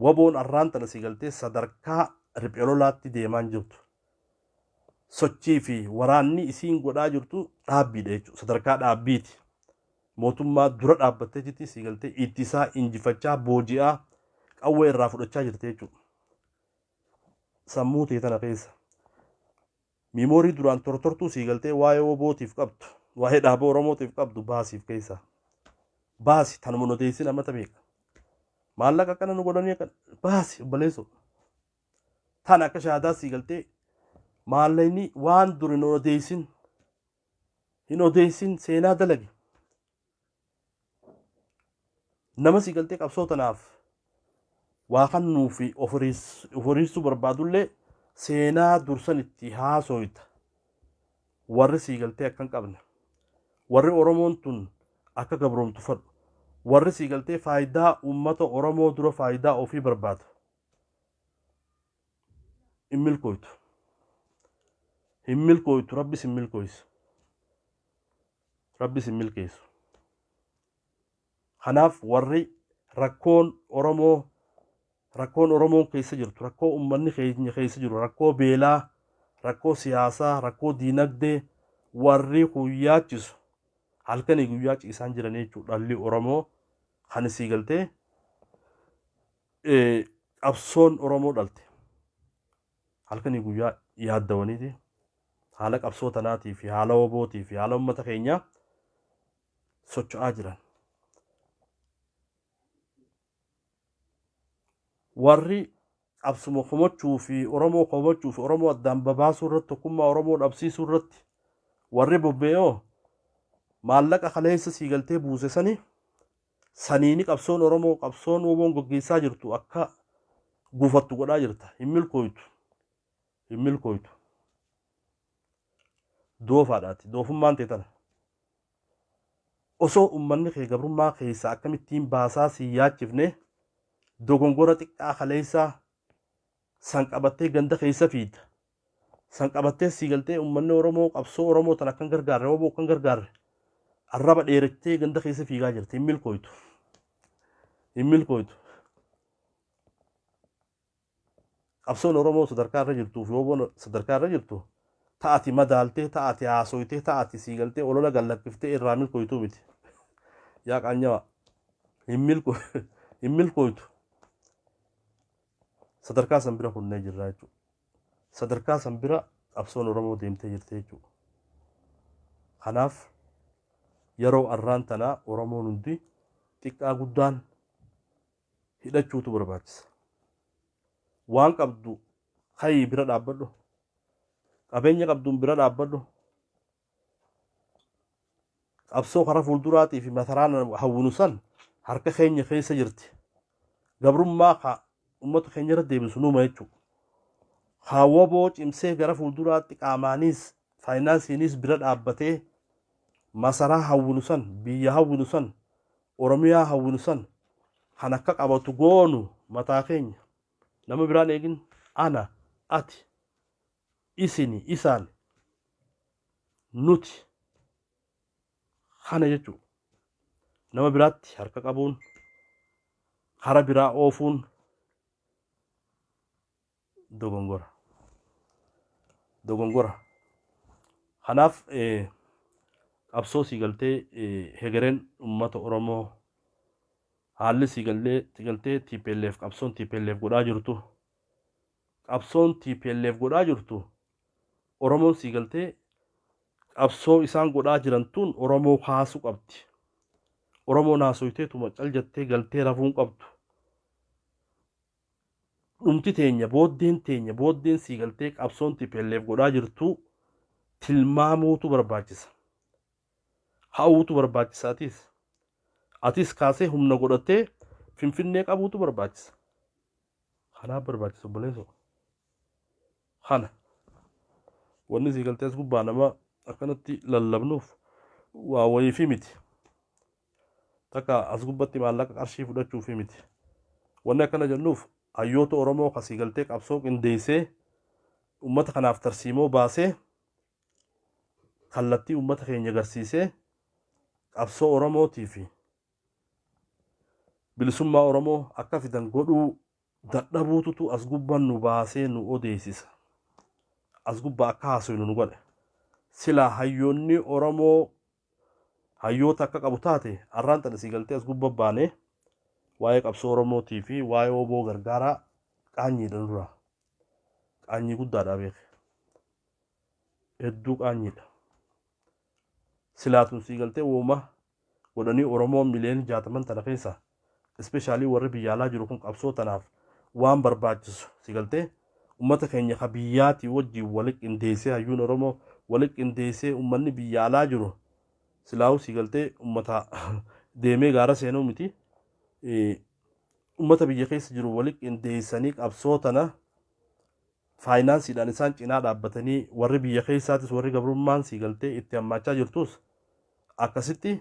Waboon arraan tana si galtee sadarkaa riphee lolaatti deemaa hin jirtu. Sochii fi waraanni isiin godhaa jirtu dhaabbiidha jechuudha. Sadarkaa dhaabbiiti. Mootummaa dura dhaabbattee jirti si galtee ittisaa, injifachaa, booji'aa, qawwee irraa fudhachaa jirti jechuudha. Sammuu tee tana keessa. Miimoorii duraan tortortuu sii galtee waa'ee wobootiif qabdu, waa'ee dhaaba Oromootiif qabdu baasiif keessa. Baasi tanuma nu odeessin amata meeqa. Maallaqa akkana nu godhanii akkana baasi obboleessoo. Tan akka shahaadaa sii galtee maallaqni waan dur hin odeessin hin odeessin seenaa dalagi. Nama sii galtee qabsoo tanaaf Waa kannuu fi of hiriirsuu barbaadullee seenaa dursan itti haasoyta. Warri sii galtee akka hin qabne, warri Oromoon tun akka gabroomtu fadhu, warri sii galtee faayidaa uummata Oromoo dura faayidaa ofii barbaadu hin milkooytu. Hin milkooytu, Rabbis hin milkooysu. Rabbis hin milkeessu. Kanaaf warri rakkoon Oromoo rakkoon Oromoon keessa jirtu, rakkoo uummanni keenya keessa jiru, rakkoo beelaa, rakkoo siyaasaa, rakkoo diinagdee warri kun yaachisu halkanii guyyaa ciisaan jiran jechuudha. Dhalli Oromoo kan isii galtee qabsoon Oromoo dhalte halkanii guyyaa yaaddawaniiti haala qabsoo tanaatii fi haala wobootii fi haala uummata keenyaa socho'aa jiran. Warri qabsuma komachuu fi Oromoo komachuu fi Oromoo addaan babaasuu irratti, tokkummaa Oromoo dhabsiisuu irratti warri bobbee'oo maallaqa kaleessa sii galtee buuse sani saniini qabsoon Oromoo, qabsoon woboon gaggeessaa jirtu akka gufattu godhaa jirta. Hin milkooytu. Hin milkooytu. Doofaadhaati. Doofummaan tee tana. Osoo ummanni kee gabrummaa keessaa akkamittiin baasaa si yaachifne, dogongora xiqqaa kaleessaa san qabattee ganda keessa fiidda. San qabattee sii galtee ummanni Oromoo qabsoo Oromoo tan akkan gargaarre, woboo akkan gargaarre arraba dheerattee ganda keessa fiigaa jirti. Hin milkooytu. Hin milkooytu. Qabsoon Oromoo sadarkaa irra jirtuu fi woboon sadarkaa irra jirtu ta'ati madaaltee, ta'ati haasoytee, ta'ati sii galtee olola gallakkiftee irraa milkooytuu miti. Yaa qaanyawa, hin milko hin milkooytu. Sadarkaa san bira kunnee jirra jechuudha. Sadarkaa san bira qabsoon Oromoo deemtee jirti jechuudha. Kanaaf yeroo arraan tanaa Oromoon hundi xiqqaa guddaan hidhachuutu barbaachisa. Waan qabdu ka'ii bira dhaabbadhu. Qabeenya qabduun bira dhaabbadhu. Qabsoo karaa fuulduraatii fi mataraan hawwinu san harka keenya keessa jirti. Gabrummaa ka uummata keenya irra deebisu numa jechuudha. Ka woboo cimsee gara fuulduraatti qaamaanis faayinaansiinis bira dhaabbatee masaraa hawwinu san, biyya hawwinu san, Oromiyaa hawwinu san kan akka qabatu goonu mataa keenya. Nama biraan eegin, ana, ati, isini, isaan, nuti kana jechuudha. Nama biraatti harka qabuun, kara biraa oofuun dogongora. Dogongora. Kanaaf qabsoo sii galtee hegereen uummata Oromoo, haalli sii galtee TPLF, qabsoon TPLF godhaa jirtu, qabsoon TPLF godhaa jirtu, Oromoon sii galtee qabsoo isaan godhaa jiran tun Oromoo kaasuu qabdi. Oromoon haasoyteetuma cal jettee galtee rafuun qabdu. Dhumti teenya, booddeen teenya, booddeen sii galtee qabsoon tplf godhaa jirtu tilmaamuutu barbaachisa. Ha'uutu barbaachisa atis. Atis kaasee humna godhattee Finfinnee qabuutu barbaachisa. Kanaaf barbaachisa, obboleessoo. Kana. Wanni sii galtee as gubbaa nama akkanatti lallabnuuf waa wayiifi miti. Takka as gubbatti maallaqa qarshii fudhachuufi miti. Wanni akkana jennuuf hayyoota Oromoo ka sii galtee qabsoo qindeessee, ummata kanaaf tarsiimoo baasee, kallattii ummata keenya garsiisee, qabsoo Oromootii fi bilisummaa Oromoo akka fidan godhuu dadhabuututu as gubbaan nu baasee nu odeessisa. As gubbaa akka haasoynu nu godhe. Silaa hayyoonni Oromoo hayyoota akka qabu taate, arraan tana sii galtee as gubba baane waa'ee qabsoo Oromootii fi waa'ee woboo gargaaraa qaanyiidha nurraa. Qaanyii guddaadha beeke. Hedduu qaanyiidha. Silaa tun sii galtee wooma godhanii Oromoon miliyoona 60 tana keessa, especially warri biyya alaa jiru kun, qabsoo tanaaf waan barbaachisu si galtee ummata keenya ka biyyaatii wajjin wali qindeessee, hayyuun Oromoo wali qindeessee, ummanni biyya alaa jiru silaa'uu si galtee ummata deemee gaara seenuu miti. Ummata biyya keessa jiru wali qindeessanii qabsoo tana faayinaansiidhaan isaan cinaa dhaabbatanii, warri biyya keessaatis, warri gabrummaan sii galtee itti hammaachaa jirtus, akkasitti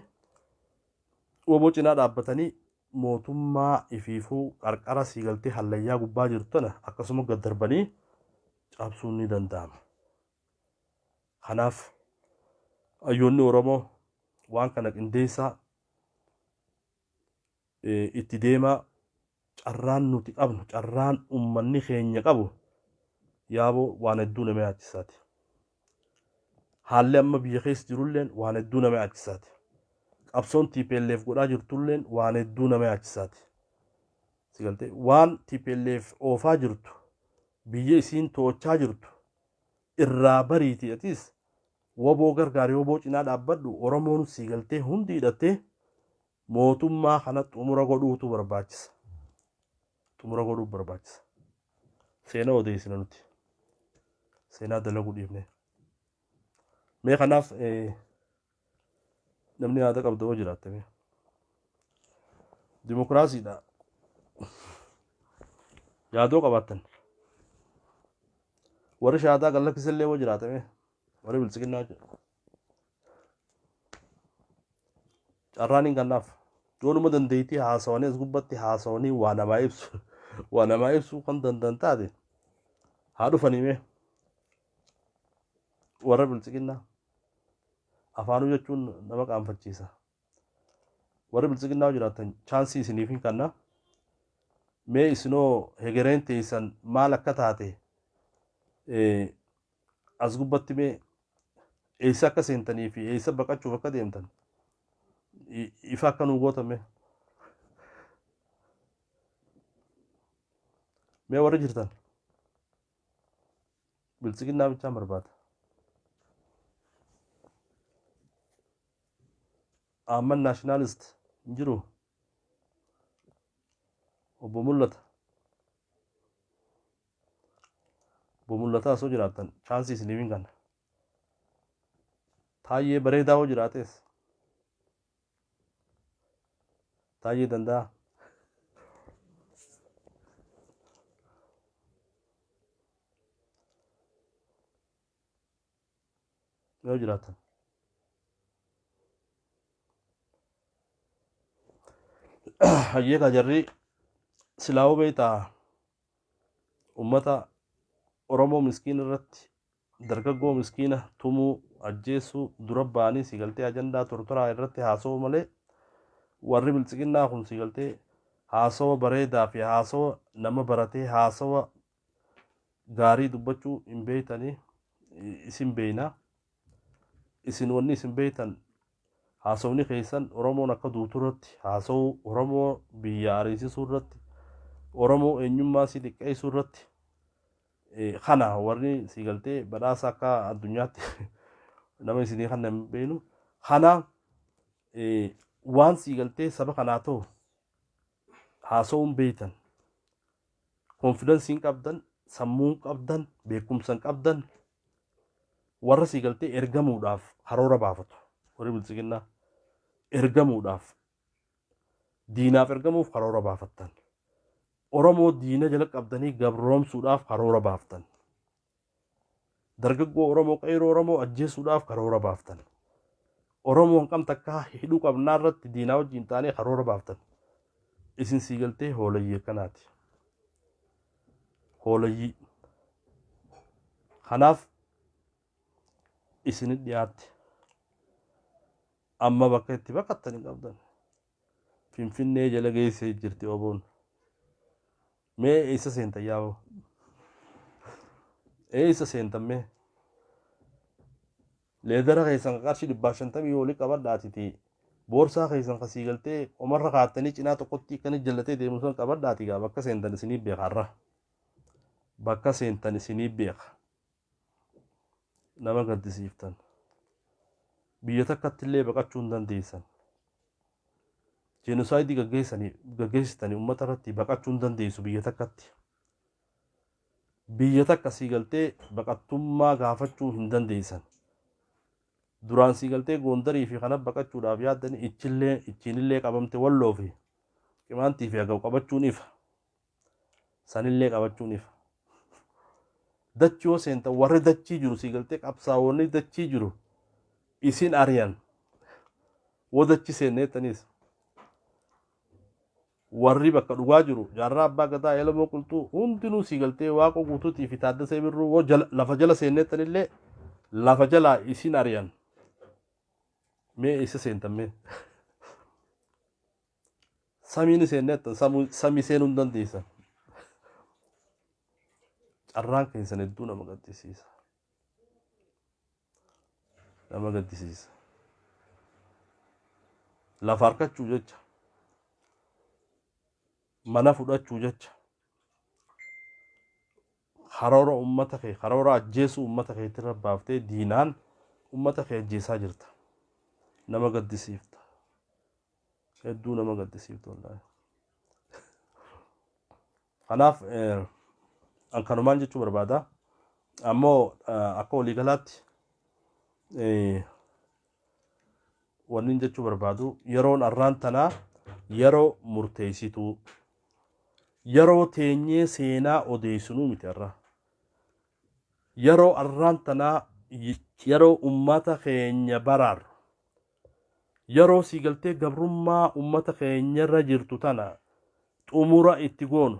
WBO cinaa dhaabbatanii mootummaa ifiifuu qarqara sii galtee hallayyaa gubbaa jirtu tana akkasuma gad darbanii cabsuun ni danda'ama. Kanaaf hayyoonni Oromoo waan kana qindeessaa itti deemaa. Carraan nuti qabnu, carraan ummanni keenya qabu yaaboo waan hedduu nama yaachisaati. Haalli amma biyya keessa jirulleen waan hedduu nama yaachisaati. Qabsoon TPLF godhaa jirtulleen waan hedduu nama yaachisaati. Si galtee, waan TPLF oofaa jirtu, biyya isiin to'achaa jirtu irraa bariiti, atis WBO gargaari, WBO cinaa dhaabbadhu. Oromoon sii galtee hundi hidhattee mootummaa kana xumura godhuutu barbaachisa. Xumura godhuu barbaachisa. Seenaa odeessina nuti. Seenaa dalaguu dhiifne. Mee kanaaf namni yaada qabdu yoo jiraatte mee. Dimokiraasiidha. Yaadoo qabaattan. Warri shaadaa gad lakkisellee yoo jiraate mee. Warri biltsiginnaa jechuudha. Carraan hin kennaaf. Yoonuma dandeettii haasawanii as gubbatti haasawanii waa namaa ibsu kan danda'an taate haa dhufanii mee. Warra biltsiginnaa afaanuu jechuun nama qaanfachiisa. Warri biltsiginnaa yoo jiraatan chance isiniif hin kenna. Mee isinoo hegereen teessan maal akka taate as gubbatti mee eessa akka seentanii fi eessa baqachuuf akka deemtan ifa akka nuu gootan mee. Mee warri jirtan biltsiginnaa bichaan barbaada. Amman nationalist hin jiru. Obbo Mul'ata. Obbo Mul'ataa osoo jiraattan chance isiniif hin kenna. Taayyee bareedaa hoo jiraates. Taayyee danda'a. Yoo jiraatan. Hayyee kaa, jarri silaa'uu beektaa, ummata Oromoo miskiin irratti dargaggoo miskiina tumuu, ajjeesuu dura ba'anii si galtee ajandaa tortoraa irratti haasa'uu malee, warri biltsiginnaa kun si galtee haasawa bareedaa fi haasawa nama baratee, haasawa gaarii dubbachuu hin beektanii. Isin beeyna. Isin wanni isin beektan haasawni keessan Oromoon akka duutu irratti haasawuu, Oromoo biyya ariisisuu irratti, Oromoo eenyummaa si xiqqeessuu irratti. Kana warri si galtee badhaasa akka addunyaatti nama isinii kan hin beeknu kana. Waan si galtee saba kanaa ta'u haasawuun beektan, confidence hin qabdan, sammuu hin qabdan, beekumsa hin qabdan. Warra si galtee ergamuudhaaf karoora baafatu, warri biltsiginnaa ergamuudhaaf, diinaaf ergamuuf karoora baafattan, Oromoo diina jala qabdanii gabroomsuudhaaf karoora baaftan, dargaggoo Oromoo, qeeroo Oromoo ajjeesuudhaaf karoora baaftan, Oromoo hanqam takkaa hidhuu qabnaa irratti diinaa wajjin taanee karoora baaftan. Isin sii galtee hoolayyii akkanaati, hoolayyii. Kanaaf isinit dhiyaatte. Amma bakka itti baqattan hin qabdan. Finfinnee jala geessee jirti WBOn. Mee eessa seentan yaa'u? Eessa seentan mee? Leedara keessan qarshii 150 olii qabadhaatiti, boorsaa keessan kasii galtee qomarra kaattanii cinaa tokkotti akkana jallatee deemu san qabadhaati. Gaa bakka seentan isinii beeka, har'a bakka seentan isinii beeka. Nama gaddisiiftan. Biyya takkatti illee baqachuu hin dandeessan. Genocide gaggeessanii gaggeessitanii uummata irratti baqachuu hin dandeessu biyya takkatti. Biyya takka sii galtee baqattummaa gaafachuu hin dandeessan. Duraan sii galtee Goondarii fi kana baqachuudhaaf yaaddanii, ichillee ichiinillee qabamte. Walloo fi Qimaantii fi Agaw qabachuun ifa. Sanillee qabachuun ifa. Dachii yoo seentan warri dachii jiru sii galtee qabsaawonni dachii jiru isin ariyan. Woo dachii seenneettanis. Warri bakka dhugaa jiru Jaarraa Abbaa Gadaa, Elemoo Qilxuu hundinuu sii galtee Waaqoo Guutuutii fi Taaddasee Birruu woo lafa jala seenneettanillee lafa jalaa isin ariyan. Mee eessa seentan mee? Samii ni seenneettan samii seenuu hin dandeessan. Carraan keessan hedduu nama gaddisiisa. Nama gaddisiisa. Lafa harkachuu jecha, mana fudhachuu jecha, karoora ummata kee, karoora ajjeesuu ummata keetirra baaftee diinaan ummata kee ajjeesaa jirta. Nama gaddisiifta. Hedduu nama gaddisiifta wallaahi. Kanaaf an kanumaan jechuu barbaada. Ammoo akka waliigalaatti wanni jechuu barbaadu yeroon arraan tanaa yeroo murteessituu, yeroo teenyee seenaa odeessinuu miti har'a. Yeroo arraan tanaa yeroo ummata keenya baraarru, yeroo sii galtee gabrummaa ummata keenyarra jirtu tana xumura itti goonu,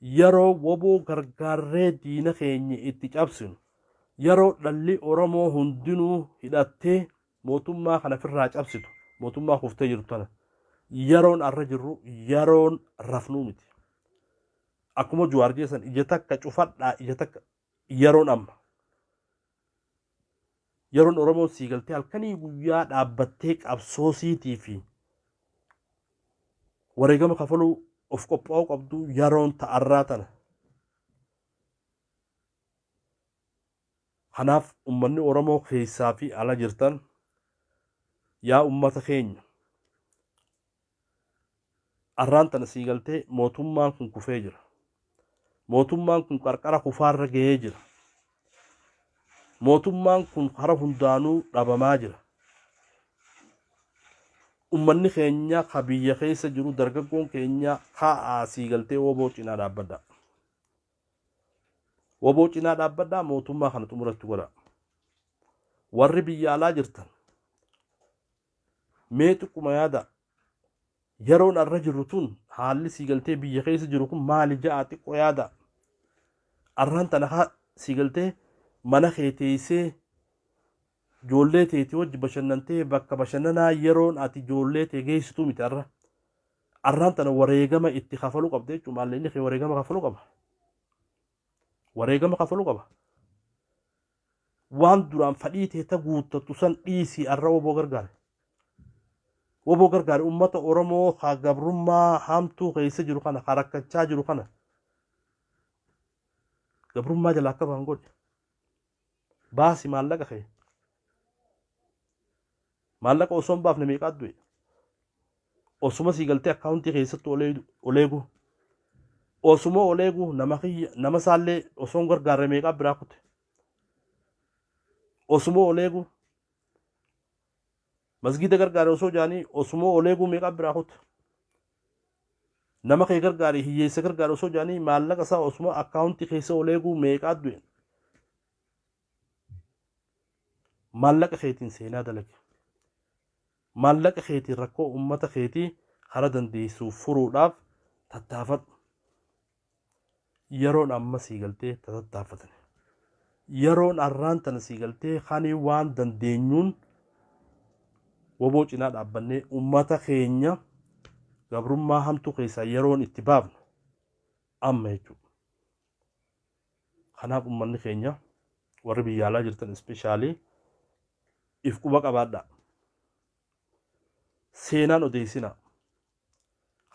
yeroo woboo gargaarree diina keenya itti cabsinu, yeroo dhalli Oromoo hundinuu hidhattee mootummaa kana firraa cabsitu, mootummaa kuftee jirtu tana, yeroon arra jirru yeroon rafnuu miti. Akkuma Juwaar jeessan ija takka cufadhaa, ija takka yeroon amma. Yeroon Oromoon sii galtee halkanii guyyaa dhaabbattee qabsoo siitii fi wareegama kafaluu of qophaa'uu qabdu yeroon ta'arraa tana. Kanaaf ummanni Oromoo keessaa fi ala jirtan, yaa ummata keenya, arraan tana sii galtee mootummaan kun kufee jira. Mootummaan kun qarqara kufaarra gahee jira. Mootummaan kun kara hundaanuu dhabamaa jira. Ummanni keenya ka biyya keessa jiru, dargaggoon keenya, ka'aa sii galtee woboo cinaa dhaabbadha. Woboo cinaa dhaabbadhaa, mootummaa kana xumuratti godha. Warri biyya alaa jirtan mee xiqquma yaada, yeroon arra jirru tun haalli sii galtee biyya keessa jiru kun maali ja'a xiqqoo yaada. Arraan tana haa sii galtee mana kee teessee ijoollee teetii wajji bashannantee bakka bashannanaa yeroon ati ijoollee tee geessituu miti arra. Arraan tana wareegama itti kafaluu qabda jechuun maallaqni kee wareegama kafaluu qaba. Wareegama kafaluu qaba. Waan duraan fadhii tee ta guuttattu san dhiisii arra woboo gargaare. Woboo gargaare, ummata Oromoo ka gabrummaa hamtuu keessa jiru kana, ka rakkachaa jiru kana gabrummaa jalaa akka bahan godhe. Baasi maallaqa kee. Maallaqa osoo hin baafne meeqaa du'e. Osuma sii galtee akkaawuntii keessatti oleegu. Osuma oleegu nama kiyya nama isaallee osoo hin gargaarre meeqaa biraa kute. Osuma oleegu masgiida gargaare osoo jaanii osuma oleeguu meeqaa biraa kute. Nama kee gargaare, hiyyeessa gargaare osoo jaanii maallaqa isaa osuma akkaawuntii keessa oleeguu meeqaa du'e. Maallaqa keetiin seenaa dalagi. Maallaqa keetiin rakkoo uummata keetii karaa dandeessu furuudhaaf tattaafadhu. Yeroon amma sii galtee tattaafatan. Yeroon arraan tana sii galtee kani waan dandeenyuun woboo cinaa dhaabbannee uummata keenya gabrummaa hamtuu keessaa yeroon itti baafnu amma jechuudha. Kanaaf uummanni keenya warri biyya alaa jirtan ispeeshaalii if quba qabaadhaa. Seenaan odeessinaa.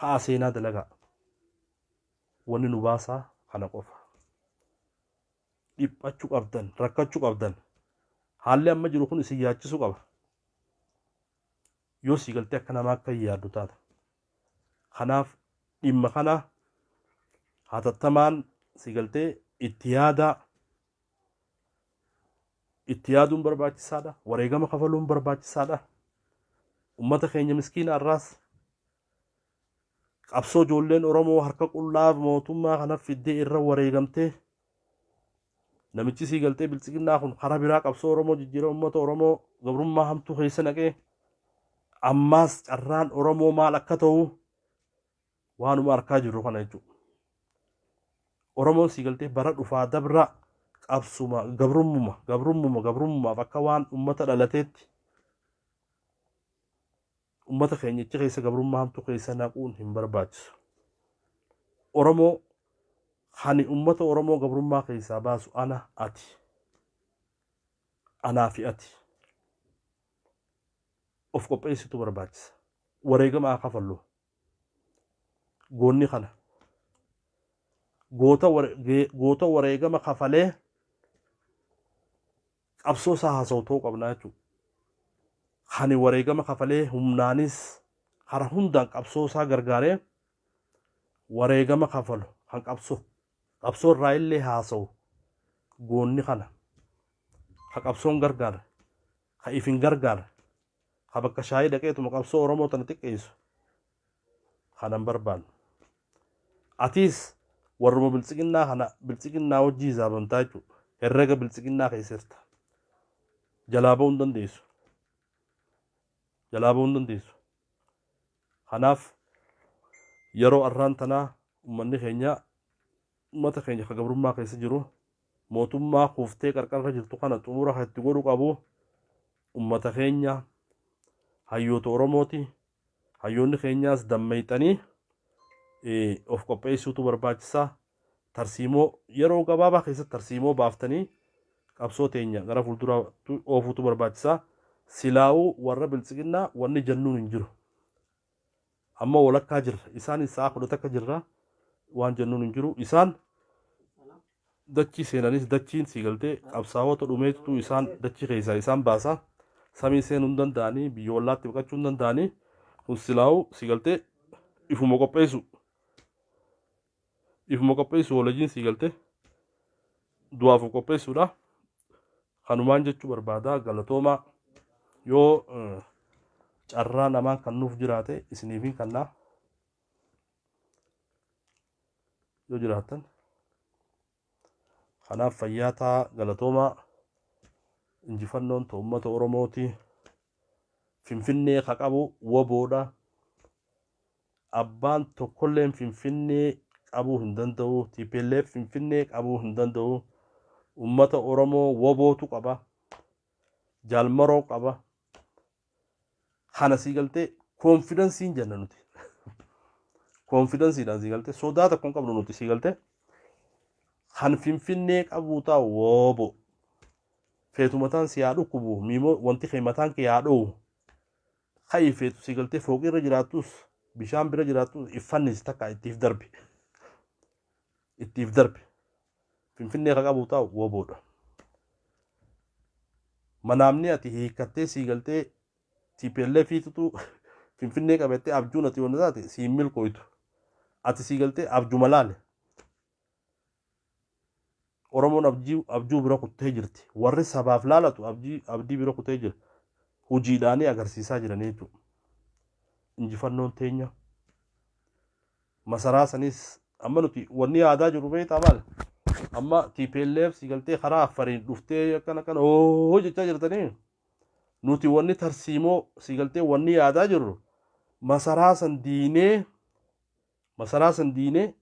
Ka'aa seenaa dalagaa. Wanni nu baasaa kana qofa. Dhiphachuu qabdan, rakkachuu qabdan. Haalli amma jiru kun isin yaachisuu qaba. Yoo sii galtee akka namaa akka yaaddu taate. Kanaaf dhimma kana hatattamaan si galtee itti yaadaa, itti yaaduun barbaachisaadha. Wareegama kafaluun barbaachisaadha. Ummata keenya miskiina arraas Qabsoo ijoolleen Oromoo harka qullaa mootummaa kana fiddee irra wareegamtee, namichi sii galtee biltsiginnaa kun karaa biraa qabsoo Oromoo jijjiira, uummata Oromoo gabrummaa hamtuu keessa naqee, ammaas carraan Oromoo maal akka ta'u waanuma arkaa jirru kana jechuudha. Oromoon sii galtee bara dhufaa dabra qabsuma gabrummuma gabrummuma gabrummaaf akka waan uummata dhalateetti uummata keenya ichi keessa gabrummaa hamtuu keessa naquun hin barbaachisu. Oromoo hani uummata Oromoo gabrummaa keessaa baasu ana, ati. Anaa fi ati. Of qopheessitu barbaachisa. Wareegama haa kafallu. Goonni kana. Goota wareegama kafalee qabsoo isaa haasa'u ta'uu qabna jechuudha. Hani wareegama kafalee humnaanis karaa hundaan qabsoo isaa gargaaree wareegama kafalu kan qabsoo irraa illee haasa'u goonni kana. Ka qabsoon gargaare, ka ifin gargaare, ka bakka shaayii dhaqeetuma qabsoo Oromoo tana xiqqeessu kanan barbaannu. Atiis warruma biltsiginnaa kana biltsiginnaa wajjii hisaabamtaa jechuudha. Herrega biltsiginnaa keessa jirta. Jalaa ba'uu hin dandeessu. Jalaa ba'uu hin dandeessu. Kanaaf yeroo arraan tanaa uummanni keenya, uummata keenya ka gabrummaa keessa jiru, mootummaa kuuftee qarqarra jirtu kana xumura kan itti godhu qabu uummata keenya, hayyoota Oromooti. Hayyoonni keenyaas dammayxanii of qopheessuutu barbaachisaa. Tarsiimoo yeroo gabaabaa keessatti tarsiimoo baaftanii qabsoo teenya gara fuulduraa oofuutu barbaachisaa. Silaa'uu warra biltsiginnaa wanni jennuun hin jiru. Amma walakkaa jirra. Isaanis sa'a 11 jirra. Waan jennuun hin jiru. Isaan dachii seenanis dachiin sii galtee qabsaa'ota dhumeetu isaan dachii keessaa isaan baasa. Samii seenuu hin danda'anii, biyya ollaatti baqachuu hin danda'anii. Kun silaa'uu sii galtee ifuma qopheessu. Ifuma qopheessu walajiin sii galtee du'aaf of qopheessuudha. Kanumaan jechuu barbaada, galatoomaa. Yoo carraa namaan kan nuuf jiraate isiniifin kannaa yoo jiraattan. Kanaaf fayyaa ta'a, galatoomaa. Injifannoon ta'u uummata Oromooti. Finfinnee ka qabu WBOdha. Abbaan tokkolleen Finfinnee qabuu hin danda'u. TPLF Finfinnee qabuu hin danda'u. Uummata Oromoo WBOtu qaba. Jaalmaroo qaba. Kana sii galtee confidenceiin jenna nuti. Confidenceiidhaan sii galtee sodaa tokko hin qabnu nuti sii galtee. Kan Finfinnee qabuu taa'u WBO. Feetu mataan si haa dhukkubu, miimoo wanti kee mataan kee haa dho'u. Ka'i feetu sii galtee fooqii irra jiraattus, bishaan bira jiraattus, iffannisi takka ittiif darbi. Ittiif darbi. Finfinnee ka qabu taa'u WBOdha. Manaamni ati hiikkattee sii galtee TPLF tutu Finfinnee qabattee abjuun ati wanna taate siin milkooytu. Ati sii galtee abjuma laale. Oromoon abjuu bira kuttee jirti. Warri sabaaf laalatu abdii bira kutee jira. Hojiidhaanii agarsiisaa jiranii jechuudha. Injifannoon teenya. Masaraa sanis amma nuti wanni yaadaa jirru beektaa maal? Amma TPLF si galtee karaa Affariin dhuftee akkana akkana hoo jechaa jirtanii. Nuti wanni tarsiimoo si galtee wanni yaadaa jirru masaraa san diinee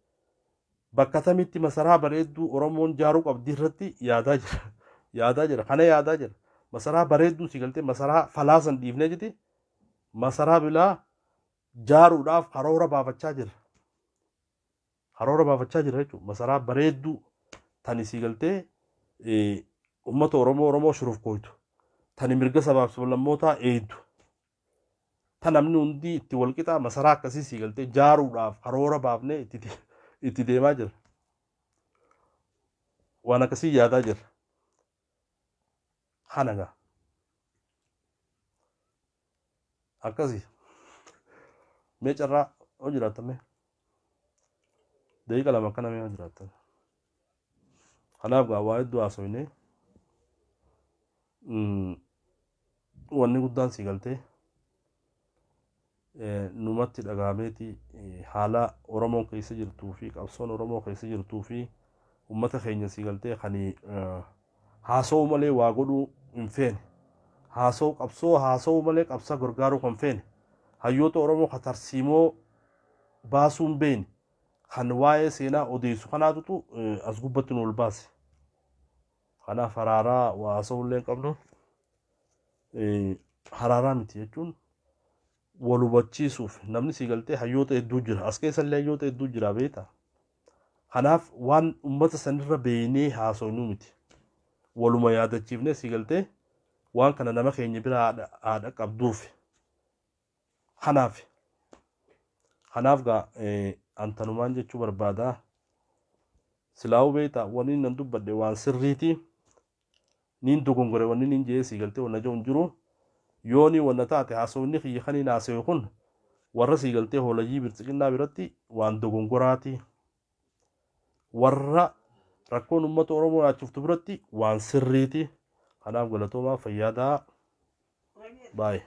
bakka tamitti masaraa bareedduu Oromoon jaaruu qabdi irratti yaadaa jira. Yaadaa jira. Kana yaadaa jira. Masaraa bareedduu si galtee masaraa falaa san dhiifnee jiti. Masaraa bilaa jaaruudhaaf karoora baafachaa jira. Karoora baafachaa jira jechuudha. Masaraa bareedduu tani si galtee uummata Oromoo shurufkooytu. Tani mirga sabaaf sablammootaa eegdu. Ta namni hundi itti wal qixaa masaraa akkasii sii galtee jaaruudhaaf karoora baafnee itti deemaa jira. Waan akkasii yaadaa jira. Kana gaa. Akkasii. Mee carraa yoo jiraattan mee. Daqiiqa 2 akkana mee yoo jiraattan. Kanaaf gaa waa hedduu haasofne. Wanni guddaan sii galtee. Numatti dhagahameeti haala Oromoon keessa jirtuu fi qabsoon Oromoo keessa jirtuu fi ummata keenya sii galtee kan haasa'uu malee waa godhuu hin feene. Haasa'uu qabsoo haasa'uu malee qabsaa gargaaruu kan feene. Hayyoota Oromoo ka tarsiimoo baasuu hin beekne kan waa'ee seenaa odeessu kanaatutu as gubbatti nu ol baase. Kanaaf haraaraa waa haasa'uu illee hin qabnu. Haraaraa miti jechuun wal hubachiisuuf namni sii galtee hayyoota hedduu jira. As keessa illee hayyoota hedduu jira beektaa. Kanaaf waan ummata sanirra beeynee haasofnu miti. Waluma yaadachiifnee sii galtee waan kana nama keenya bira haa dhaqqabduuf. Kanaaf kanaaf gaa an tanumaan jechuu barbaada. Silaa'uu beektaa wanni nan dubbadhe waan sirriiti. Niin dogongore wanni niin je'ee sii galtee wanna ja'u hin jiru. Yoonii wanna taate haasawni kiyya kaniin haasawe kun warra sii galtee hoolayyii biltsiginnaa biratti waan dogongoraati. Warra rakkoon ummata Oromoo yaachiftu biratti waan sirriiti. Kanaaf galatoomaa fayyaa ta'aa. Baay.